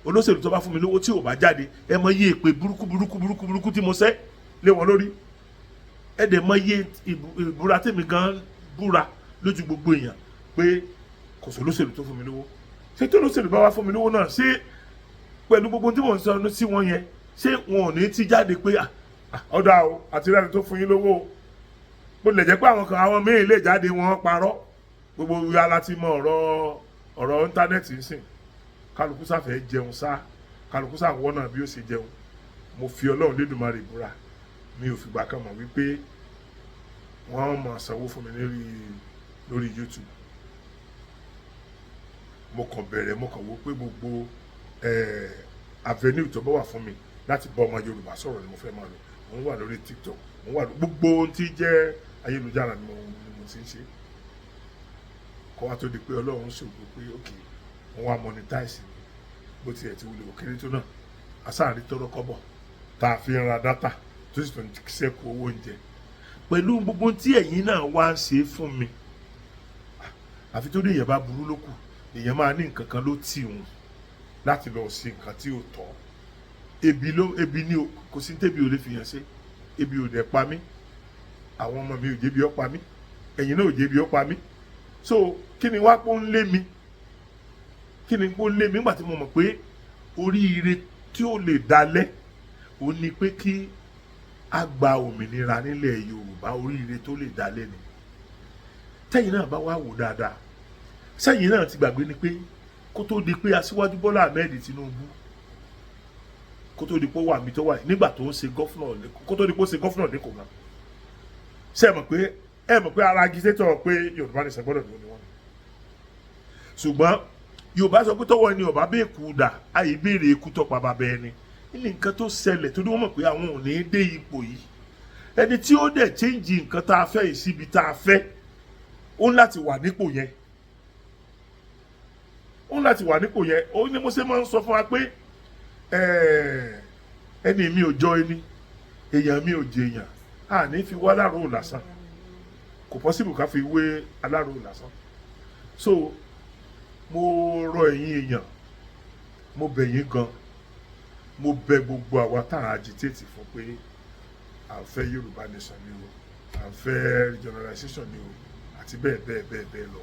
olóṣèlú tó bá fún mi lówó tí ò bá jáde. Ẹ mọ iye èpè burúkú burúkú burúkú burúkú tí mo ṣẹ́ lé wọn lórí. Ẹ dẹ̀ mọ iye ìbúra tèmi gan búra lójú gbogbo èèyàn pé kò sí olóṣèlú tó fún mi lówó. Ṣé tó olóṣèlú bá wá fún mi lówó náà, ṣé pẹ̀lú gbogbo tí mò ń sọ sí wọn yẹn, ṣé wọn ò ní ti jáde pé, "Ah, ah, ọ̀dà o, àti rẹ́ni tó fún yín lówó o"? Bó lè jẹ́ pé àwọn kan, àwọn míì lè jáde, wọn parọ́. Gbogbo ya láti mọ ọ̀rọ̀ íńtánẹ́ẹ̀tì ń sìn. Kálukú sáfẹ́ jẹun sá, kálukú sá wọ́nà bí ó ṣe jẹun. Mo fi Ọlọ́run Lédùmarè búra, mi ò fìgbà kan mọ̀ wípé wọ́n máa sanwó fún mi lórí YouTube. Mo kàn bẹ̀rẹ̀, mo kàn wò pé gbogbo avenue tó bá wà fún mi láti bá ọmọ Yorùbá sọ̀rọ̀ ni mo fẹ́ máa lò. Mo ń wà lórí TikTok, mo wà lórí gbogbo ohun tí jẹ́ ayélujára ni mo ti ń ṣe kọ́ wa, tó di pé Ọlọ́run ṣògo pé ok, wọ́n wá monetize mi. Bó tiẹ̀ ti wulẹ̀ òkèrè tó náà, asáàrí tọrọ kọ́bọ̀ tá a fi ń ra data, tó sì tún ṣẹ́kù owó oúnjẹ pẹ̀lú gbogbo tí ẹ̀yin náà wá ń ṣe fún mi. Àfi tó ní èèyàn bá burú ló kù, èèyàn máa ní nǹkan kan ló tì òun láti lọ ṣe nǹkan tí ò tọ́. Ebi ló, ebi ní o, kò sí tẹ́bi ò lè fi hàn ṣe. Ebi ò dẹ̀ pa mí, àwọn ọmọ mi ò jẹ́bi ọ́ pa mí, ẹ̀yin náà ò jẹ́bi ọ́ pa mí. So kí ni wá pọ́n ń lé mi? Kí ni pọ́n ń lé mi nígbà tí mo mọ̀ pé oríire tí ó lè dalẹ̀ ó ní pé kí a gba òmìnira nílẹ̀ Yorùbá? Oríire tó lè dalẹ̀ ni. Tẹ́yìn náà bá wá wò dáadáa, sẹ́yìn náà ti gbàgbé ni pé kó tó di pé Aṣíwájú Bọ́lá Ahmed Tinubu, kó tó di pé ó wà mí tó wà nígbà tó ń ṣe governor, kó tó di pé ó ṣe governor lẹ́kọ̀ọ́ gan, ṣé ẹ mọ̀ pé ara agitator pé Yorùbá nation gbọ́dọ̀ dúró ni wọ́n? Ṣùgbọ́n Yorùbá sọ pé tọwọ́ ẹni ọba bẹ́ẹ̀ kú dà, àyè béèrè ikú tọpa bàbá ẹni ní nǹkan tó ṣẹlẹ̀, torí wọ́n mọ̀ pé àwọn ò ní dé ipò yìí. Ẹni tí ó dẹ̀ change nǹkan tá a fẹ́ yìí síbi tá a fẹ́, ó ń láti wà nípò yẹn, ó ń láti wà nípò yẹn. Ó ní mo ṣe máa ń sọ fún wa pé ẹni mi ò jọ ẹni, èèyàn mi ò jẹ èèyàn, a ní fi wá alárò lásán. Kò possible ká fi wé alárò lásán. So mo rọ ẹ̀yin èèyàn, mo bẹ̀ yín gan, mo bẹ̀ gbogbo àwa tá à ń agitate fún pé à ń fẹ́ Yorùbá nation ni o, à ń fẹ́ regionalization ni o, àti bẹ́ẹ̀ bẹ́ẹ̀ bẹ́ẹ̀ bẹ́ẹ̀ lọ.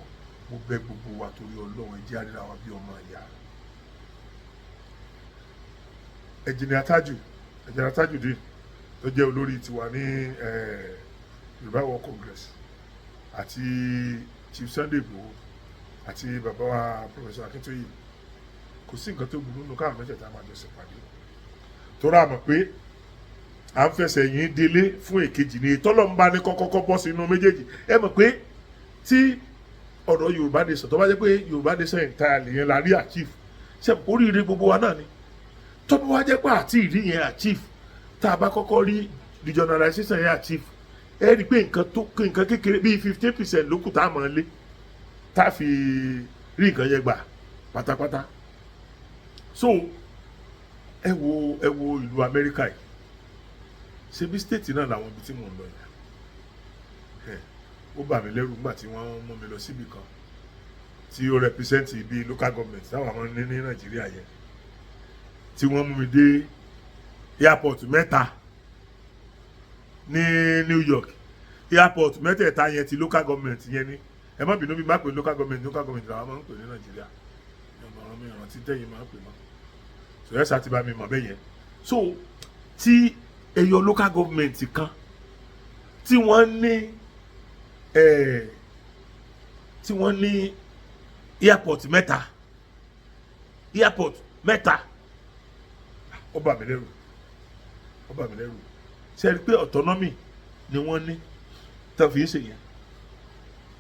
Mo bẹ̀ gbogbo wa torí Ọlọ́run, ẹ jẹ́ á ríra wa bí ọmọ ìyá. Ẹnjìnìà Tajudeen tó jẹ́ olórí tiwa ní Yorùbá World Congress, àti Chief Sunday Igboho, àti bàbá wa Professor Akintoye, kò sí nǹkan tó burú nínú káwọn mẹ́tẹ̀ẹ̀ta máa jọ ṣèpàdé, torí a mọ̀ pé à ń fẹsẹ̀ yín délé fún èkejì ní tọ́lọ́mbà ní kọ́kọ́kọ́ bọ́ sínú méjèèjì. Ẹ mọ̀ pé tí ọ̀rọ̀ Yorùbá nation tó bá jẹ́ pé Yorùbá nation entirely yẹn la rí achieve, ṣe oríire gbogbo wa náà ni. Tó bá wá jẹ́ pé àti ìrí yẹn achieve, tá a bá kọ́kọ́ rí regionalization yẹn achieve, ẹ rí i pé nǹkan tó nǹkan kékeré bíi 15% ló kù tá a mọ̀ lé tá a fi rí nǹkan yẹn gbà pátápátá. So ẹ wo ìlú Amẹ́ríkà yìí, ṣebí state náà làwọn ibi tí mò ń lọ yẹn. Ó bà mí lẹ́rù nígbà tí wọ́n mú mi lọ síbì kan tí ó represent ibi local government táwọn àwọn ní ní Nàìjíríà yẹn, tí wọ́n mú mi dé airport mẹ́ta ní New York. Airport mẹ́tẹ̀ẹ̀ta yẹn ti local government yẹn ni. Ẹ má bínú bí má pè local government, local government làwọn máa ń pè ní Nàìjíríà. Ọmọ ọ̀rọ̀ mi ìrántí tẹ́yìn máa ń pè mọ́ so ẹ ṣáà ti bá mi mọ̀ bẹ́ẹ̀ yẹn. So tí ẹyọ local government kan tí wọ́n ní airport mẹ́ta, airport mẹ́ta, ó bà mí lẹ́rù, ó bà mí lẹ́rù. Ṣe é rí i pé autonomy ni wọ́n ní tó fi ń ṣe yẹn?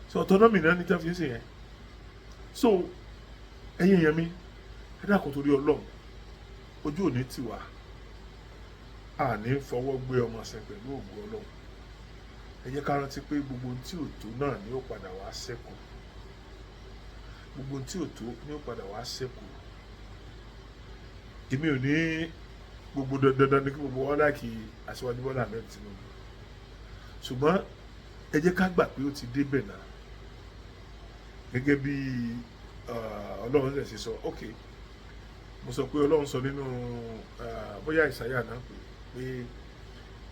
So autonomy náà ní tí wọ́n fi ń ṣe yẹn. So ẹ̀yin èèyàn mi, ẹ dákun torí Ọlọ́run, ojú òní tì wá, àní fọwọ́ gbé ọmọ ṣe pẹ̀lú ògùn Ọlọ́run. Ẹ jẹ́ ká rántí pé gbogbo ohun tí ò tó náà ni ó padà wá ṣẹ́kù. Gbogbo ohun tí ò tó ni ó padà wá ṣẹ́kù. Èmi ò ní gbogbo dandan ní kí gbogbo wọn like Aṣíwájú Bọ́lá Ahmed Tinubu, ṣùgbọ́n ẹ jẹ́ ká gbà pé ó ti débẹ̀ náà gẹ́gẹ́ bí Ọlọ́run ṣe sọ. Ok, mo sọ pé Ọlọ́run sọ nínú bóyá Ìsáyà náà pé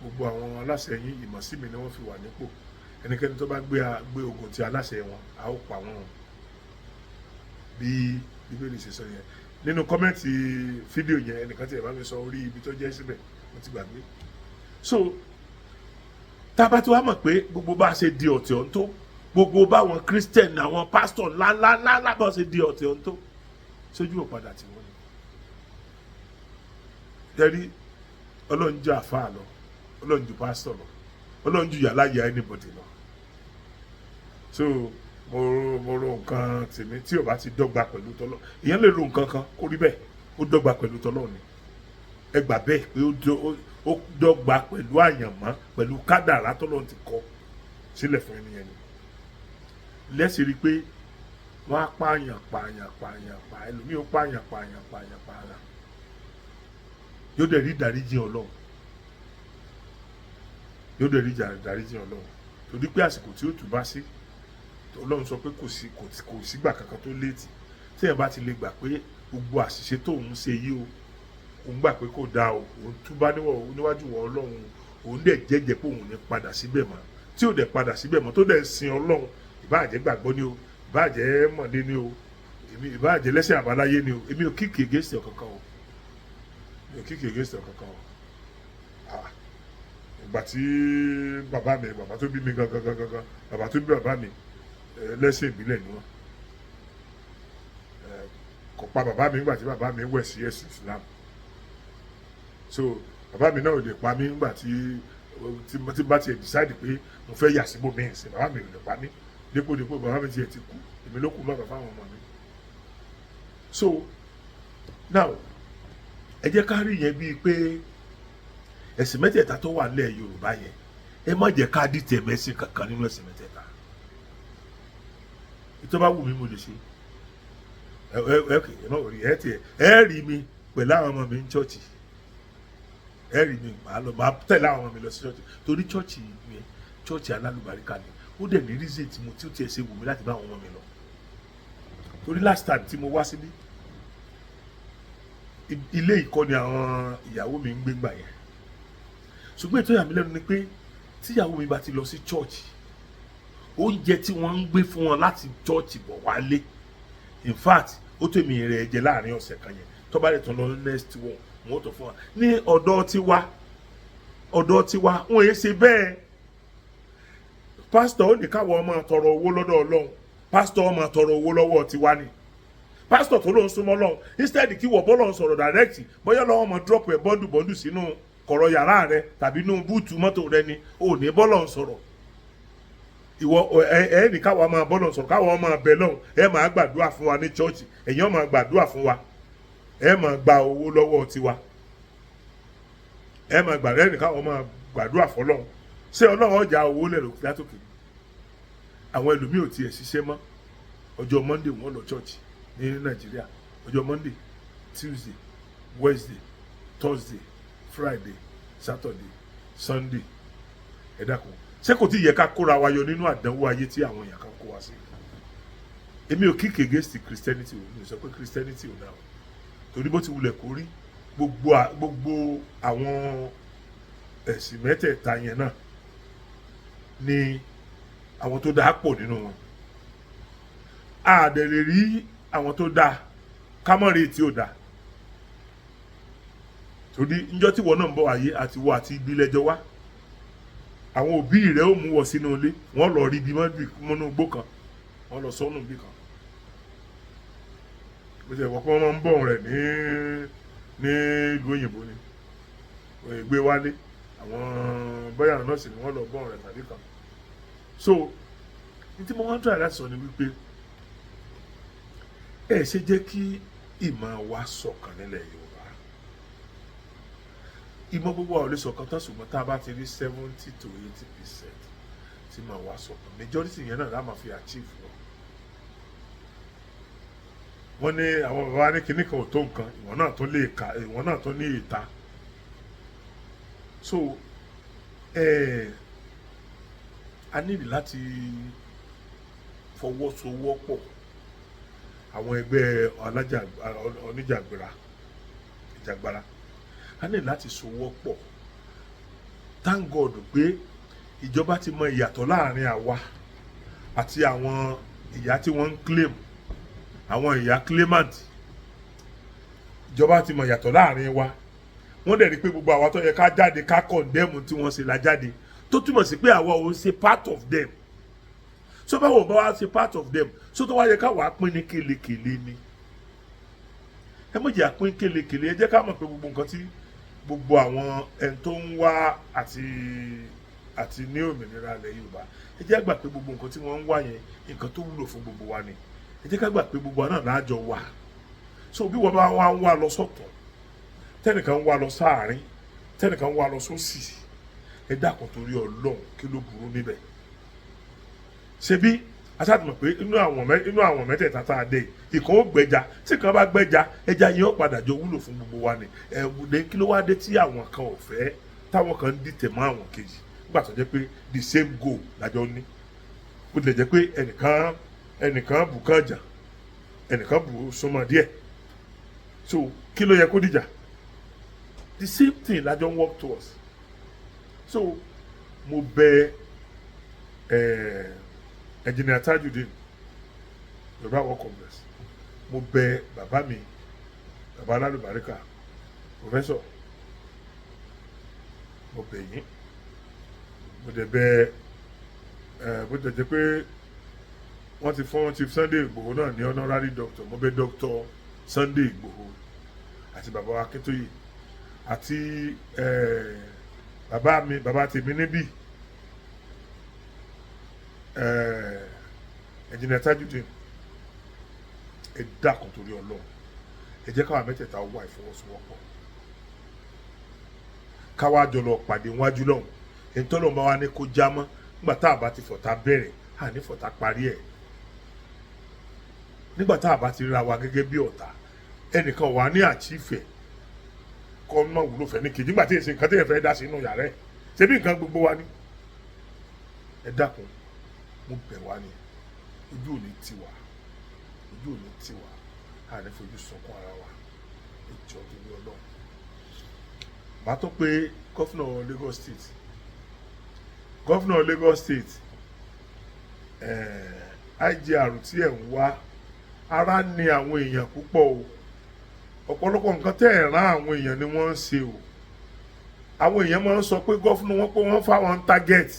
gbogbo àwọn aláṣẹ yín, ìmọ̀sí mi ni wọ́n fi wà nípò. Ẹnikẹ́ni tó bá gbé ogun ti aláṣẹ wọn, a ó pa wọ́n, bí Bíbélì ṣe sọ yẹn. Nínú comment fídíò yẹn, ẹnìkan tí ẹ bá mi sọ orí ibi tó jẹ́ síbẹ̀, mo ti gbàgbé. So tá a bá ti wá mọ̀ pé gbogbo bá a ṣe di ọ̀tẹ̀ ọ̀hún tó, gbogbo báwọn Christian, àwọn pásítọ̀ ńláńláńlá bá ṣe di ọ̀tẹ̀ ọ̀hún tó, sójú òpadà tí wọ́n ní tẹ́rí. Ọlọ́run ju àfáà lọ, Ọlọ́run ju pásítọ̀ lọ, Ọlọ́run ju yàrá ya anybody lọ. So mo ro nǹkan tèmi tí ò bá ti dọ́gba pẹ̀lú tọ́lọ́. Ìyẹn lè ro nǹkan kan kó rí bẹ́ẹ̀, ó dọ́gba pẹ̀lú tọ́lọ́ ni. Ẹ gbà bẹ́ẹ̀ pé ó dọ́gba pẹ̀lú àyànmọ́, pẹ̀lú kádàrá tọ́lọ́ ti kọ sílẹ̀ fún ẹni yẹn ni. Lẹ́sìn rí i pé wọ́n á pààyàn, pààyàn, pààyàn, pa ẹlòmíì, ó pààyàn, pààyàn, pààyàn, pààyàn, yóò dẹ̀ rí ìdáríjì Ọlọ́run, yóò dẹ̀ rí ìdáríjì Ọlọ́run, torí pé àsìkò tí ó tù bá sí, Ọlọ́run sọ pé kò sígbà kankan tó late. Tí ẹ̀ bá ti lè gbà pé gbogbo àṣìṣe tóun ṣe yìí o, òun gbà pé kò dáa o, òun túbá níwájú wọ Ọlọ́run, òun dẹ̀ jẹ́jẹ́ pé òun ní padà síbẹ̀ mọ́, tí ò dẹ̀ padà síbẹ̀ mọ́, tó dẹ̀ ń sin Ọlọ́run, ìbáà jẹ́ gbàgbọ́ ni o, ìbáà jẹ́ mọ̀dé ni o, èmi ìbáà jẹ́ lẹ́sìn àbáláyé ni o, èmi ò kick against ọ̀kankan o, mi ò kick against ọ̀kankan o. Ah, ìgbà tí bàbá mi, bàbá tó bí mi gangan gangan gangan, bàbá tó bí bàbá mi, lẹ́sìn ìbílẹ̀ ni wọ́n. Kò pa bàbá mi nígbà tí bàbá mi wẹ̀ sí ẹ̀sìn Islam. So bàbá mi náà ò lè pa mí nígbà tí bá tiẹ̀ decide pé mo fẹ́ yà síbò mí ìsìn, bàbá mi ò lè pa mí. Dípò dípò, bàbá mi tiẹ̀ ti kú, èmi ló kù bàbá fáwọn ọmọ mi. So now, ẹ jẹ́ ká rí yẹn bíi pé ẹ̀sìn mẹ́tẹ̀ẹ̀ta tó wà nílẹ̀ Yorùbá yẹn, ẹ má jẹ́ ká dìtẹ̀ mẹ́sìn kankan nínú ẹ̀sìn mẹ́tẹ̀ẹ̀ta. Ìtọ́ bá wù mí, mo lè ṣe. Ẹ ẹ ẹ ẹ má wọrí, ẹ tiẹ̀ ẹ rí mi pẹ̀lú àwọn ọmọ mi ní church. Ẹ rí mi, màá lọ, màá tẹ̀lé àwọn ọmọ mi lọ sí church, torí church mi, church alálùbáríkà ni. Ó dẹ̀ ní reason tí mo tí ó tiẹ̀ ṣe wù mí láti bá àwọn ọmọ mi lọ, torí last time tí mo wá síbí, ilé ìkọ́ni àwọn ìyàwó mi ń gbé gbà yẹn. Ṣùgbọ́n ètò ìyàmí lẹ́nu ni pé tíyàwó mi bá ti lọ sí church, oúnjẹ tí wọ́n ń gbé fún wọn láti church bọ̀ wálé, in fact, ó tó èmi rẹ̀ jẹ láàrin ọ̀sẹ̀ kan yẹn. Tó bá lè tún lọ next one, wọ́n tó fún wa ní ọ̀dọ̀ tiwa. Ọ̀dọ̀ tiwa, wọ́n yé ṣe bẹ́ẹ̀. Pásítọ̀ ó ní káwọn ọmọ tọrọ owó lọ́dọ̀ Ọlọ́run, pásítọ̀ ọmọ tọrọ owó lọ́wọ́ tiwa ni. Pásítọ̀ tó ló ń súnmọ́ Ọlọ́run, instead kí wọ́n bọ́lọ̀ ń sọ̀rọ̀ direct, bóyá lọ́wọ́ mọ̀ drop ẹ̀ bundle bundle sínú kọ̀rọ̀ yàrá rẹ tàbí inú boot mọ́tò rẹ ni, ò ní bọ́lọ̀ ń sọ̀rọ̀. Ìwọ ẹ ẹ ní káwa máa bọ́lọ̀ sọ̀rọ̀, káwa máa bẹ lọ́hùn, ẹ máa gbàdúrà fún wa ní church, ẹ̀yin máa gbàdúrà fún wa, ẹ máa gba owó lọ́wọ́ tiwa, ẹ máa gbàdúrà, ẹnì káwọn máa gbàdúrà fọlọ́hún. Ṣé Ọlọ́run ọjà owó lẹ̀rọ látòkè? Àwọn ẹlòmíì ò tiẹ̀ ṣiṣẹ́ mọ́. Ọjọ́ Monday wọ́n lọ church ní Nàìjíríà. Ọjọ́ Monday, Tuesday, Wednesday, Thursday, Friday, Saturday, Sunday. Ẹ dákun, ṣé kò tí ì yẹ ká kóra wa yọ nínú àdánwò ayé tí àwọn èèyàn kan kó wa sí? Èmi ò kick against Christianity o. Mi ò sọ pé Christianity ò dáa o, torí bó ti wulẹ̀ kó rí, gbogbo àwọn ẹ̀sìn mẹ́tẹ̀ẹ̀ta yẹn náà ni àwọn tó dáa pọ̀ nínú wọn. A dẹ̀ lè rí àwọn tó dáa kámọ́rì tí ò dáa, torí níjọ́ tí wọ́n náà ń bọ̀ wáyé, àti wọ àti ibi lẹ́jọ́ wá, àwọn òbí rẹ̀ ó mú wọ sínú ilé, wọ́n lọ rí ibi mọ́nú igbó kan, wọ́n lọ sọ́nù bí kan. Bó ṣe wọ́n pé wọ́n máa ń bọ̀ rẹ̀ ní ìlú òyìnbó ni wọ́n gbé wálé, àwọn bóyá nọ́ọ̀sì ni wọ́n lọ bọ̀ rẹ̀ tàbí kan. So Ní tí mo wá ń try láti sọ ni wípé ẹ ṣe jẹ́ kí ìmọ̀ wa ṣọ̀kan nílẹ̀ Yorùbá. Ìmọ̀ gbogbo àwọn olè ṣọ̀kan tán, ṣùgbọ́n tá a bá ti rí 70 to 80% tí ìmọ̀ wa ṣọ̀kan, majority yẹn náà la máa fi achieve lọ. Wọ́n ní àwọn bàbá wa ní kinní kan ò tó nǹkan, ìwọ̀n náà tó lè ka, ìwọ̀n náà tó ní ìta. So a nílò láti fọwọ́sowọ́pọ̀. Àwọn ẹgbẹ́ alájà oníjàgbara ìjàgbara, a ní láti sowọ́pọ̀. Thank God pé ìjọba ti mọ ìyàtọ̀ láàrin àwa àti àwọn ìyá tí wọ́n ń claim, àwọn ìyá claimant. Ìjọba ti mọ ìyàtọ̀ láàrin wa. Wọ́n dẹ̀ rí pé gbogbo àwa tó yẹ ká jáde ká condemn tí wọ́n ṣe la jáde, tó túmọ̀ sí pé àwa ò ṣe part of them. So báwo bá wá ṣe part of them, so tó wá yẹ ká wàá pín ní kélekèle ni? Ẹ má jẹ́ àpín kélekèle. Ẹ jẹ́ ká mọ̀ pé gbogbo nǹkan tí gbogbo àwọn ẹni tó ń wá àti ní òmìnira ilẹ̀ Yorùbá, ẹ jẹ́ gbà pé gbogbo nǹkan tí wọ́n ń wá yẹn, nǹkan tó wúlò fún gbogbo wa ni. Ẹ jẹ́ ká gbà pé gbogbo wa náà láàjọ wà. So bí wọ́n bá wá ń wá lọ sọ́tọ̀, tẹ́nìkan ń wá lọ sáàárín, tẹ́nìkan ń wá lọ sósì, ẹ dákun, torí Ọlọ́run, kí ló burú níbẹ̀? Ṣebí aṣáàtìmọ̀ pé inú àwọn mẹ́tẹ̀ẹ̀ta tá a dé, ìkan ó gbẹ́ja. Tí kan bá gbẹ́ja, ẹja yẹn ó padà jọ wúlò fún gbogbo wa ni. Ẹ wùdé, kí ló wá dé tí àwọn kan ò fẹ́, táwọn kan ń dìtẹ̀ mọ́ àwọn kejì, nígbà tó jẹ́ pé the same goal lájọ ní? Bó tilẹ̀ jẹ́ pé ẹnìkan bù kán jà, ẹnìkan bù súnmọ́ díẹ̀, so kí ló yẹ kó dìjà? The same thing lájọ ń work towards. So mo bẹ̀ Engineer Tajudeen, Yorùbá World Congress. Mo bẹ̀ bàbá mi, bàbá alálùbáríkà, professor, mo bẹ̀ yín. Mo dẹ̀ bẹ̀ ẹ, bó tilẹ̀ jẹ́ pé wọ́n ti fún Chief Sunday Igboho náà ní honorary doctor. Mo bẹ̀ Doctor Sunday Igboho àti bàbá wa Akíntóyè àti bàbá mi, bàbá tèmi níbí, Engineer Tajudeen. Ẹ dákun, torí Ọlọ́run, ẹ jẹ́ káwa mẹ́tẹ̀ẹ̀ta wà ìfọwọ́sowọ́pọ̀, káwa jọ lọ pàdé wájú lọ́hùn. Èyí tọ́lọ́ bá wa ní kó já mọ́ nígbà tá a bá ti fọ̀tá bẹ̀rẹ̀, à ní fọ̀tá parí ẹ̀. Nígbà tá a bá ti ríra wa gẹ́gẹ́ bí ọ̀tá, ẹnìkan wà ní àchífẹ̀ kọ́ mọ̀ wúlò fẹ́ ní kejì. Nígbà tí èsì nǹkan tí èèyàn fẹ́ dá sí inú yàrá ẹ̀, ṣé bí nǹkan gbogbo wa ni? Ẹ dákun, mo bẹ̀ wá ni. Ojú ò ní tiwa, ojú ò ní tiwa, a ní fojú sunkún ara wa. Ẹ jọ̀ọ́, torí Ọlọ́run. Màá tó pé governor Lagos State, governor Lagos State, IGR tí ẹ̀ ń wá, ara ní àwọn èèyàn púpọ̀ o. Ọ̀pọ̀lọpọ̀ nǹkan tẹ́ ẹ̀ rán àwọn èèyàn ni wọ́n ń ṣe o. Àwọn èèyàn máa ń sọ pé governor wọn pé wọ́n fáwọn target,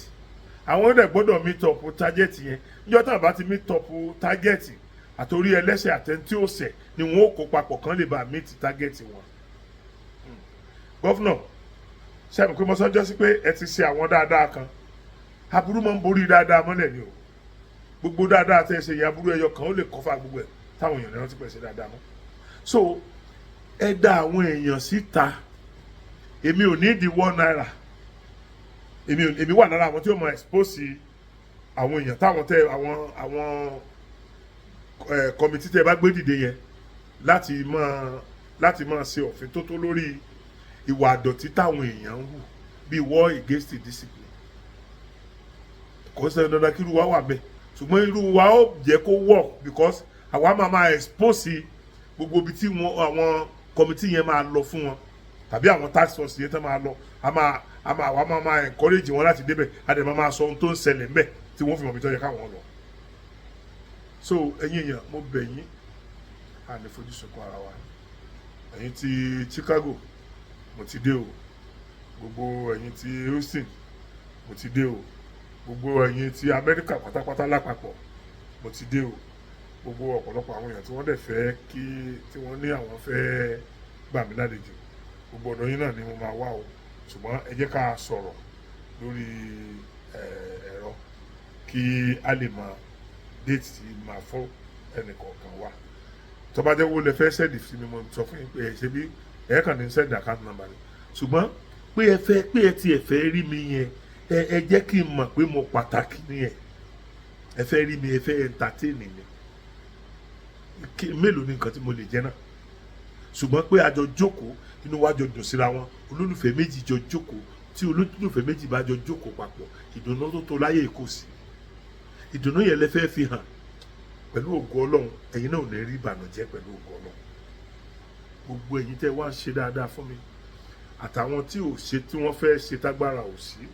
àwọn dẹ̀ gbọ́dọ̀ meet up target yẹn. Níjọ́ tá a bá ti meet up target, àtòrí ẹlẹ́sẹ̀ àtẹ̀ntí òsẹ̀ ni wọ́n ó kó papọ̀ kán lè bá meet target wọn. Governor, ṣe àmì pé mo sọ́jọ́ sí pé ẹ ti ṣe àwọn dáadáa kan? Aburú máa ń borí dáadáa mọ́lẹ̀ ni o. Gbogbo dáadáa tẹ́ ẹ ṣe yẹn, aburú ẹyọ kan ó lè kọ́fà gbogbo ẹ̀ táwọn èèyàn ní rántí pẹ̀ ṣe dáadáa mọ́. So ẹ dá àwọn èèyàn síta. Èmi ò ní di ₦1. Èmi wà lára àwọn tí ó mọ expose àwọn èèyàn táwọn tẹ àwọn committee tẹ bá gbé dìde yẹn láti máa ṣe òfin tó tó lórí ìwà àdọ̀tí táwọn èèyàn ń hù, bíi war against the discipline. Kò sẹ́ni dandan kí irú wa wà bẹ́ẹ̀, ṣùgbọ́n irú wa ó jẹ́ kó work, because àwa máa expose gbogbo ibi tí wọn àwọn committee yẹn máa lọ fún wọn, tàbí àwọn task force yẹn tó máa lọ. A máa àwa máa encourage wọn láti débẹ̀. A dẹ̀ máa sọ ohun tó ń ṣẹlẹ̀ ńbẹ̀ tí wọ́n fi mọ̀ bí tó yẹ káwọn lọ. So ẹ̀yin èèyàn, mo bẹ̀ yín, a ní fojú sunkún ara wa. Ẹ̀yin ti Chicago, mo ti dé o. Gbogbo ẹ̀yin ti Houston, mo ti dé o. Gbogbo ẹ̀yin ti Amẹ́ríkà pátápátá lápapọ̀, mo ti dé o. Gbogbo ọ̀pọ̀lọpọ̀ àwọn èèyàn tí wọ́n dẹ̀ fẹ́ kí tí wọ́n ní àwọn fẹ́ gbà mí lálejò, gbogbo ọ̀dọ̀ yín náà ni mo máa wá o. Ṣùgbọ́n ẹ jẹ́ ká sọ̀rọ̀ lórí ẹ̀rọ kí a lè mọ Date tí máa fún ẹnì kọ̀ọ̀kan wa, tó bá jẹ́ wo lè fẹ́ send sí mi, mo sọ fún yín pé ẹ ṣe bí ẹ kàn ní send account number ni. Ṣùgbọ́n pé ẹ fẹ́, pé ẹ tiẹ̀ fẹ́ rí mi yẹn, ẹ jẹ́ kí n mọ̀ pé mo pàtàkì nìyẹn. Ẹ fẹ́ rí mi, ẹ fẹ́ entertain mi. Mélòó ni nǹkan tí mo lè jẹ náà? Ṣùgbọ́n pé a jọ jókòó, inú wa jọ dùn síra wọn, olólùfẹ́ méjì jọ jókòó, tí olólùfẹ́ méjì bá jọ jókòó papọ̀, ìdùnnú tó tó láyé kò sí. Ìdùnnú yẹn lẹ fẹ́ fi hàn. Pẹ̀lú ògo Ọlọ́run, ẹ̀yin náà ò ní rí ìbànújẹ́. Pẹ̀lú ògo Ọlọ́run, gbogbo ẹ̀yin tẹ́ wá ń ṣe dáadáa fún mi, àtàwọn tí ò ṣe, tí wọ́n fẹ́ ṣe tágbára ò sí,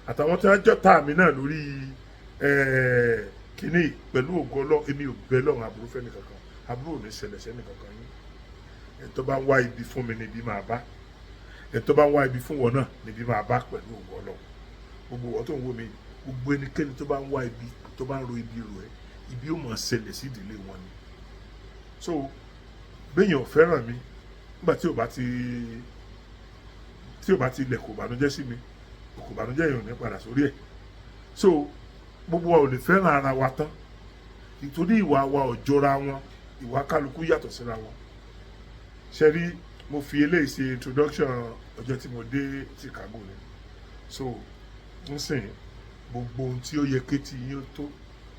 àtàwọn tí wọ́n jọ́ta mi náà lórí kínní, pẹ̀lú ògo Ọlọ́run, èmi ò bẹ lọ́run aburú fẹ́ni kankan. Aburú ò ní ṣẹlẹ̀ sẹ́ni kankan yín. Ẹ̀ tó bá ń wá ibi fún mi níbi máa bá, ẹ̀ tó bá ń wá ibi fún wọn náà níbi máa bá, pẹ̀lú ògo Ọlọ́run. Gbogbo wọn tó ń wò mí, gbogbo ẹnikẹ́ni tó bá ń wá ibi, tó bá ń ro ibi rò ẹ́, ibi ó máa ṣẹlẹ̀ sí ìdílé wọn ni. So béèyàn ò fẹ́ràn mi, nígbà tí ò bá ti lẹ̀ kò bànújẹ́ sí mi, kò bànújẹ́ yẹn ò ní padà sórí ẹ̀. So gbogbo wa ò lè fẹ́ràn ara wa tán, nítorí ìwà wa ò jọra wọn, ìwà kálukú yàtọ̀ síra wọn. Ṣe rí, mo fi eléyìí ṣe introduction ọjọ́ tí mo dé Chicago ni. So nísìnyí, gbogbo ohun tí ó yẹ kétí yín ó tó,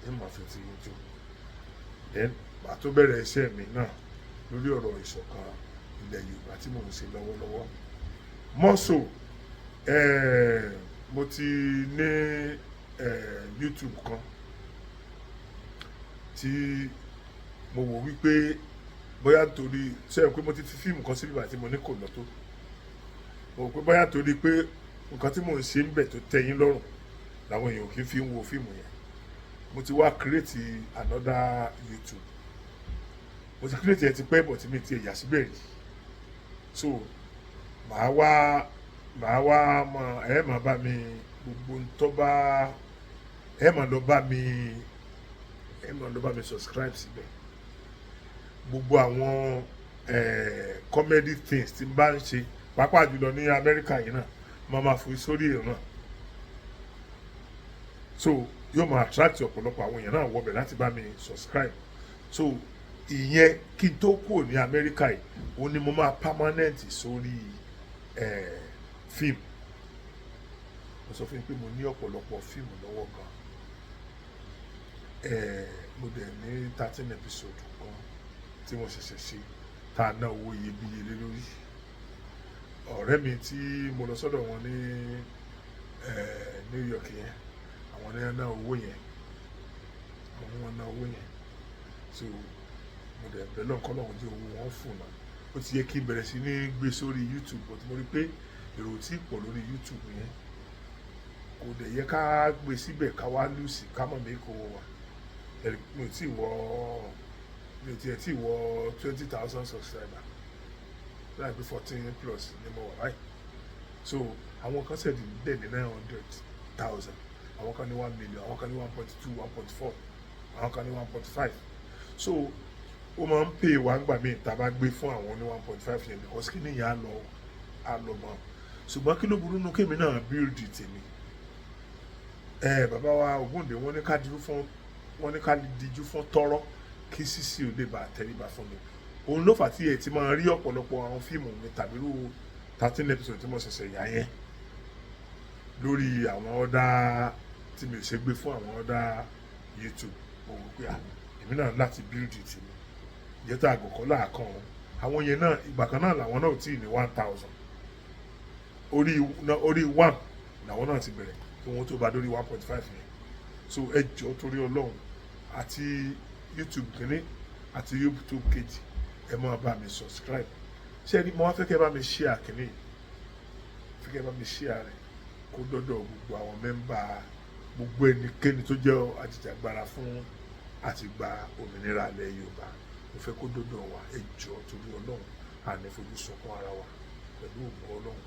ẹ máa fi ti yín tó. Then màá tó bẹ̀rẹ̀ iṣẹ́ mi náà lórí ọ̀rọ̀ ìṣọ̀kan ilẹ̀ Yorùbá tí mò ń ṣe lọ́wọ́lọ́wọ́. Mọ́sọ̀ mo ti ní YouTube kan tí mo wò wípé bóyá nítorí ṣe é pé mo ti fi fíìmù kan síbí tí mo ní kò lọ tó, mo wò pé bóyá torí pé nǹkan tí mò ń ṣe ń bẹ̀ tó tẹ́ yín lọ́rùn làwọn èèyàn kì í fi ń wo fíìmù yẹn. Mo ti wá create another YouTube. Mo ti create ẹ ti pẹ́ bọ̀ tí mi ti yà síbẹ̀ rí. So màá wá mọ ẹ máa bá mi gbogbo ntọ́ bá ẹ máa lọ bá mi, ẹ máa lọ bá mi subscribe síbẹ̀. Gbogbo àwọn comedy things tí n bá ń ṣe, pàápàá jùlọ ní Amẹ́ríkà yìí náà, máa ma fi sórí ẹ̀ náà. So yóò máa attract ọ̀pọ̀lọpọ̀ àwọn èèyàn náà wọbẹ̀ láti bá mi subscribe. So ìyẹn, kí n tó kúrò ní Amẹ́ríkà yìí, òun ni mo máa permanent sórí fíìmù. Mo sọ fún yín pé mo ní ọ̀pọ̀lọpọ̀ fíìmù lọ́wọ́ gan. Mo dẹ̀ ní 13 episode kan tí mo ṣẹ̀ṣẹ̀ ṣe, tá a ná owó iyebíye lé lórí. Ọ̀rẹ́ mi tí mo lọ sọ́dọ̀ wọn ní New York yẹn, àwọn ní ná owó yẹn, àwọn wọn ná owó yẹn. So mo dẹ̀ bẹ̀ lọ́nkọ́ lọ́hùn jẹ́ owó wọn fún náà. Ó ti yẹ kí n bẹ̀rẹ̀ sí ní gbé sórí YouTube, but mo rí pé èrò tí pọ̀ lórí YouTube yẹn, kò dẹ̀ yẹ ká gbé síbẹ̀ ká wá lose ká mọ̀ mí kó wà. Mi ò tiẹ̀ tí wọ 20,000 subscriber, láì pé 14 plus ni mo wà báyìí. So àwọn kan ṣẹ̀dí dẹ̀ ní 900,000, àwọn kan ní 1 million, àwọn kan ní 1.2, 1.4, àwọn kan ní 1.5. So ó máa ń pè wá ńgbà míì tá a bá gbé fún àwọn ní 1.5 yẹn, because kí nìyẹn á lọ, á lọ mọ́. Ṣùgbọ́n kí ló burú nù kémi náà build tèmi? Ẹ bàbá wa Ògúndé, wọ́n ní ká dúró fún, wọ́n ní ká díjú fún tọ́rọ́ kí sísì ò lè bá tẹríba fún mi. Òun ló fà tí ẹ ti máa rí ọ̀pọ̀lọpọ̀ àwọn fíìmù mi tàbí irú 13 episode tí mo ṣẹ̀ṣẹ̀ yà yẹn lórí àwọn other tí mi ò ṣe gbé fún àwọn other YouTube. Mo wò pé, ah, èmi náà láti build tèmi. Ìjẹ́tà àgùnkọ́ làákàn wọn, àwọn yẹn náà, ìgbà kan náà làwọn náà ò tí ì ní 1,000. Orí one làwọn náà ti bẹ̀rẹ̀ kí wọ́n tó bá dórí 1.5 yẹn. So ẹ jọ̀ọ́, torí Ọlọ́run, àti YouTube kìíní àti YouTube kejì, ẹ máa bá mi subscribe. Ṣé ẹni mo wá fẹ́ kẹ́ bá mi share kìíní yìí, fẹ́ kẹ́ bá mi share rẹ̀ kó dọ́dọ̀ gbogbo àwọn member, gbogbo ẹnikẹ́ni tó jẹ́ ajìjàgbara fún àti gba òmìnira ilẹ̀ Yorùbá. Mo fẹ́ kó dọ́dọ̀ wa. Ẹ jọ̀ọ́, torí Ọlọ́run, àní fojú sunkún ara wa. Pẹ̀lú ògùn Ọlọ́run,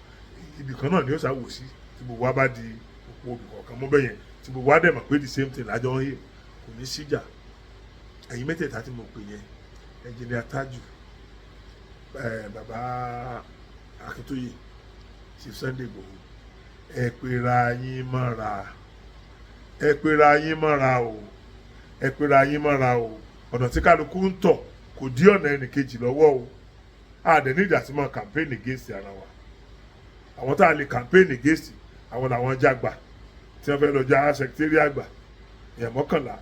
ibì kan náà ni ó ṣàwò sí tí gbogbo wa bá di òpó òbí kọ̀ọ̀kan mọ́ bẹ́yẹn, tí gbogbo wa dẹ̀ mọ̀ pé the same thing lájọ ń yè, kò ní síjà. Ẹ̀yin mẹ́tẹ̀ẹ̀ta tí mo pè yẹn, Engineer Tájù, bàbá Akíntóyè, Chief Sunday Igboho, ẹ pera yín mọ́ra, ẹ pera yín mọ́ra o. Ẹ pera yín mọ́ra o. Ọ̀nà tí kálukú ń tọ̀ kò dí ọ̀nà ẹnìkejì lọ́wọ́ o. A dẹ̀ ní ìjà tí máa campaign against ara wa. Àwọn tá a lè campaign against, àwọn làwọn jágbà tí wọ́n fẹ́ lọ já secretariat àgbà. Èèyàn 11,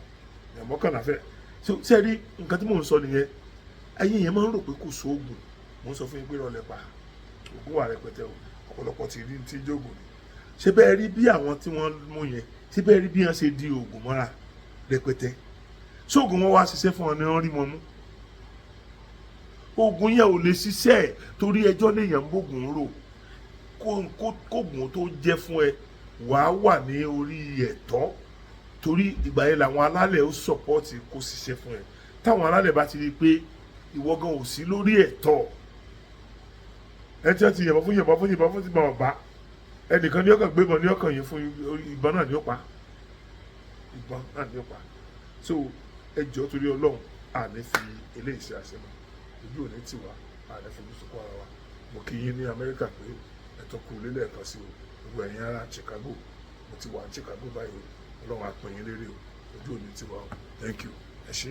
èèyàn 11 fẹ́. So ṣé ẹ rí nǹkan tí mò ń sọ nìyẹn? Ẹ̀yin yẹn máa ń rò pé kò sóògùn. Mò ń sọ fún yín pé rọlẹ̀ pa, ògùn wà rẹpẹtẹ o. Ọ̀pọ̀lọpọ̀ ti rí tí jógùn ni. Ṣé bẹ́ẹ̀ rí bí àwọn tí wọ́n mú yẹn, ṣé bẹ́ẹ̀ rí bí wọ́n ṣe di oògùn mọ́ra rẹpẹtẹ? Ṣóògùn wọn wá ṣiṣẹ́ fún wọn ni wọ́n rí wọn mú? Oògùn yẹn ò lè ṣiṣẹ́, torí ẹjọ́ lèèyàn ń bògùn rò. Kóògùn tó jẹ́ fún ẹ, wàá wà ní orí ẹ̀tọ́, torí ìgbà yẹn làwọn alálẹ̀ ó support kó ṣiṣẹ́ fún ẹ. Táwọn alálẹ̀ bá ti rí i pé ìwọ gan ò sí lórí ẹ̀tọ́ ẹ, tí wọ́n ti yìnbọn fún, yìnbọn fún, yìnbọn fún, ti bá wọn bá ẹnìkan ní ọkàn gbébọn ní ọkàn yìí fún, ìbọn náà ní ó pa, ìbọn náà ní ó pa. So ẹ jọ̀ọ́, torí Ọlọ́run, àní fi eléyìí ṣe àṣemọ. Ojú òní tiwa, àní fojú sunkún ara wa. Mo kí yín ní Amẹ́ríkà pé ẹ̀tọ́ kú lélẹ̀ kan sí o. Gbogbo ẹ̀yin ará Chicago, mo ti wà ní Chicago báyìí o. Ọlọ́run á pín yín lérè o. Ojú òní tiwa o. Thank you, ẹ ṣé.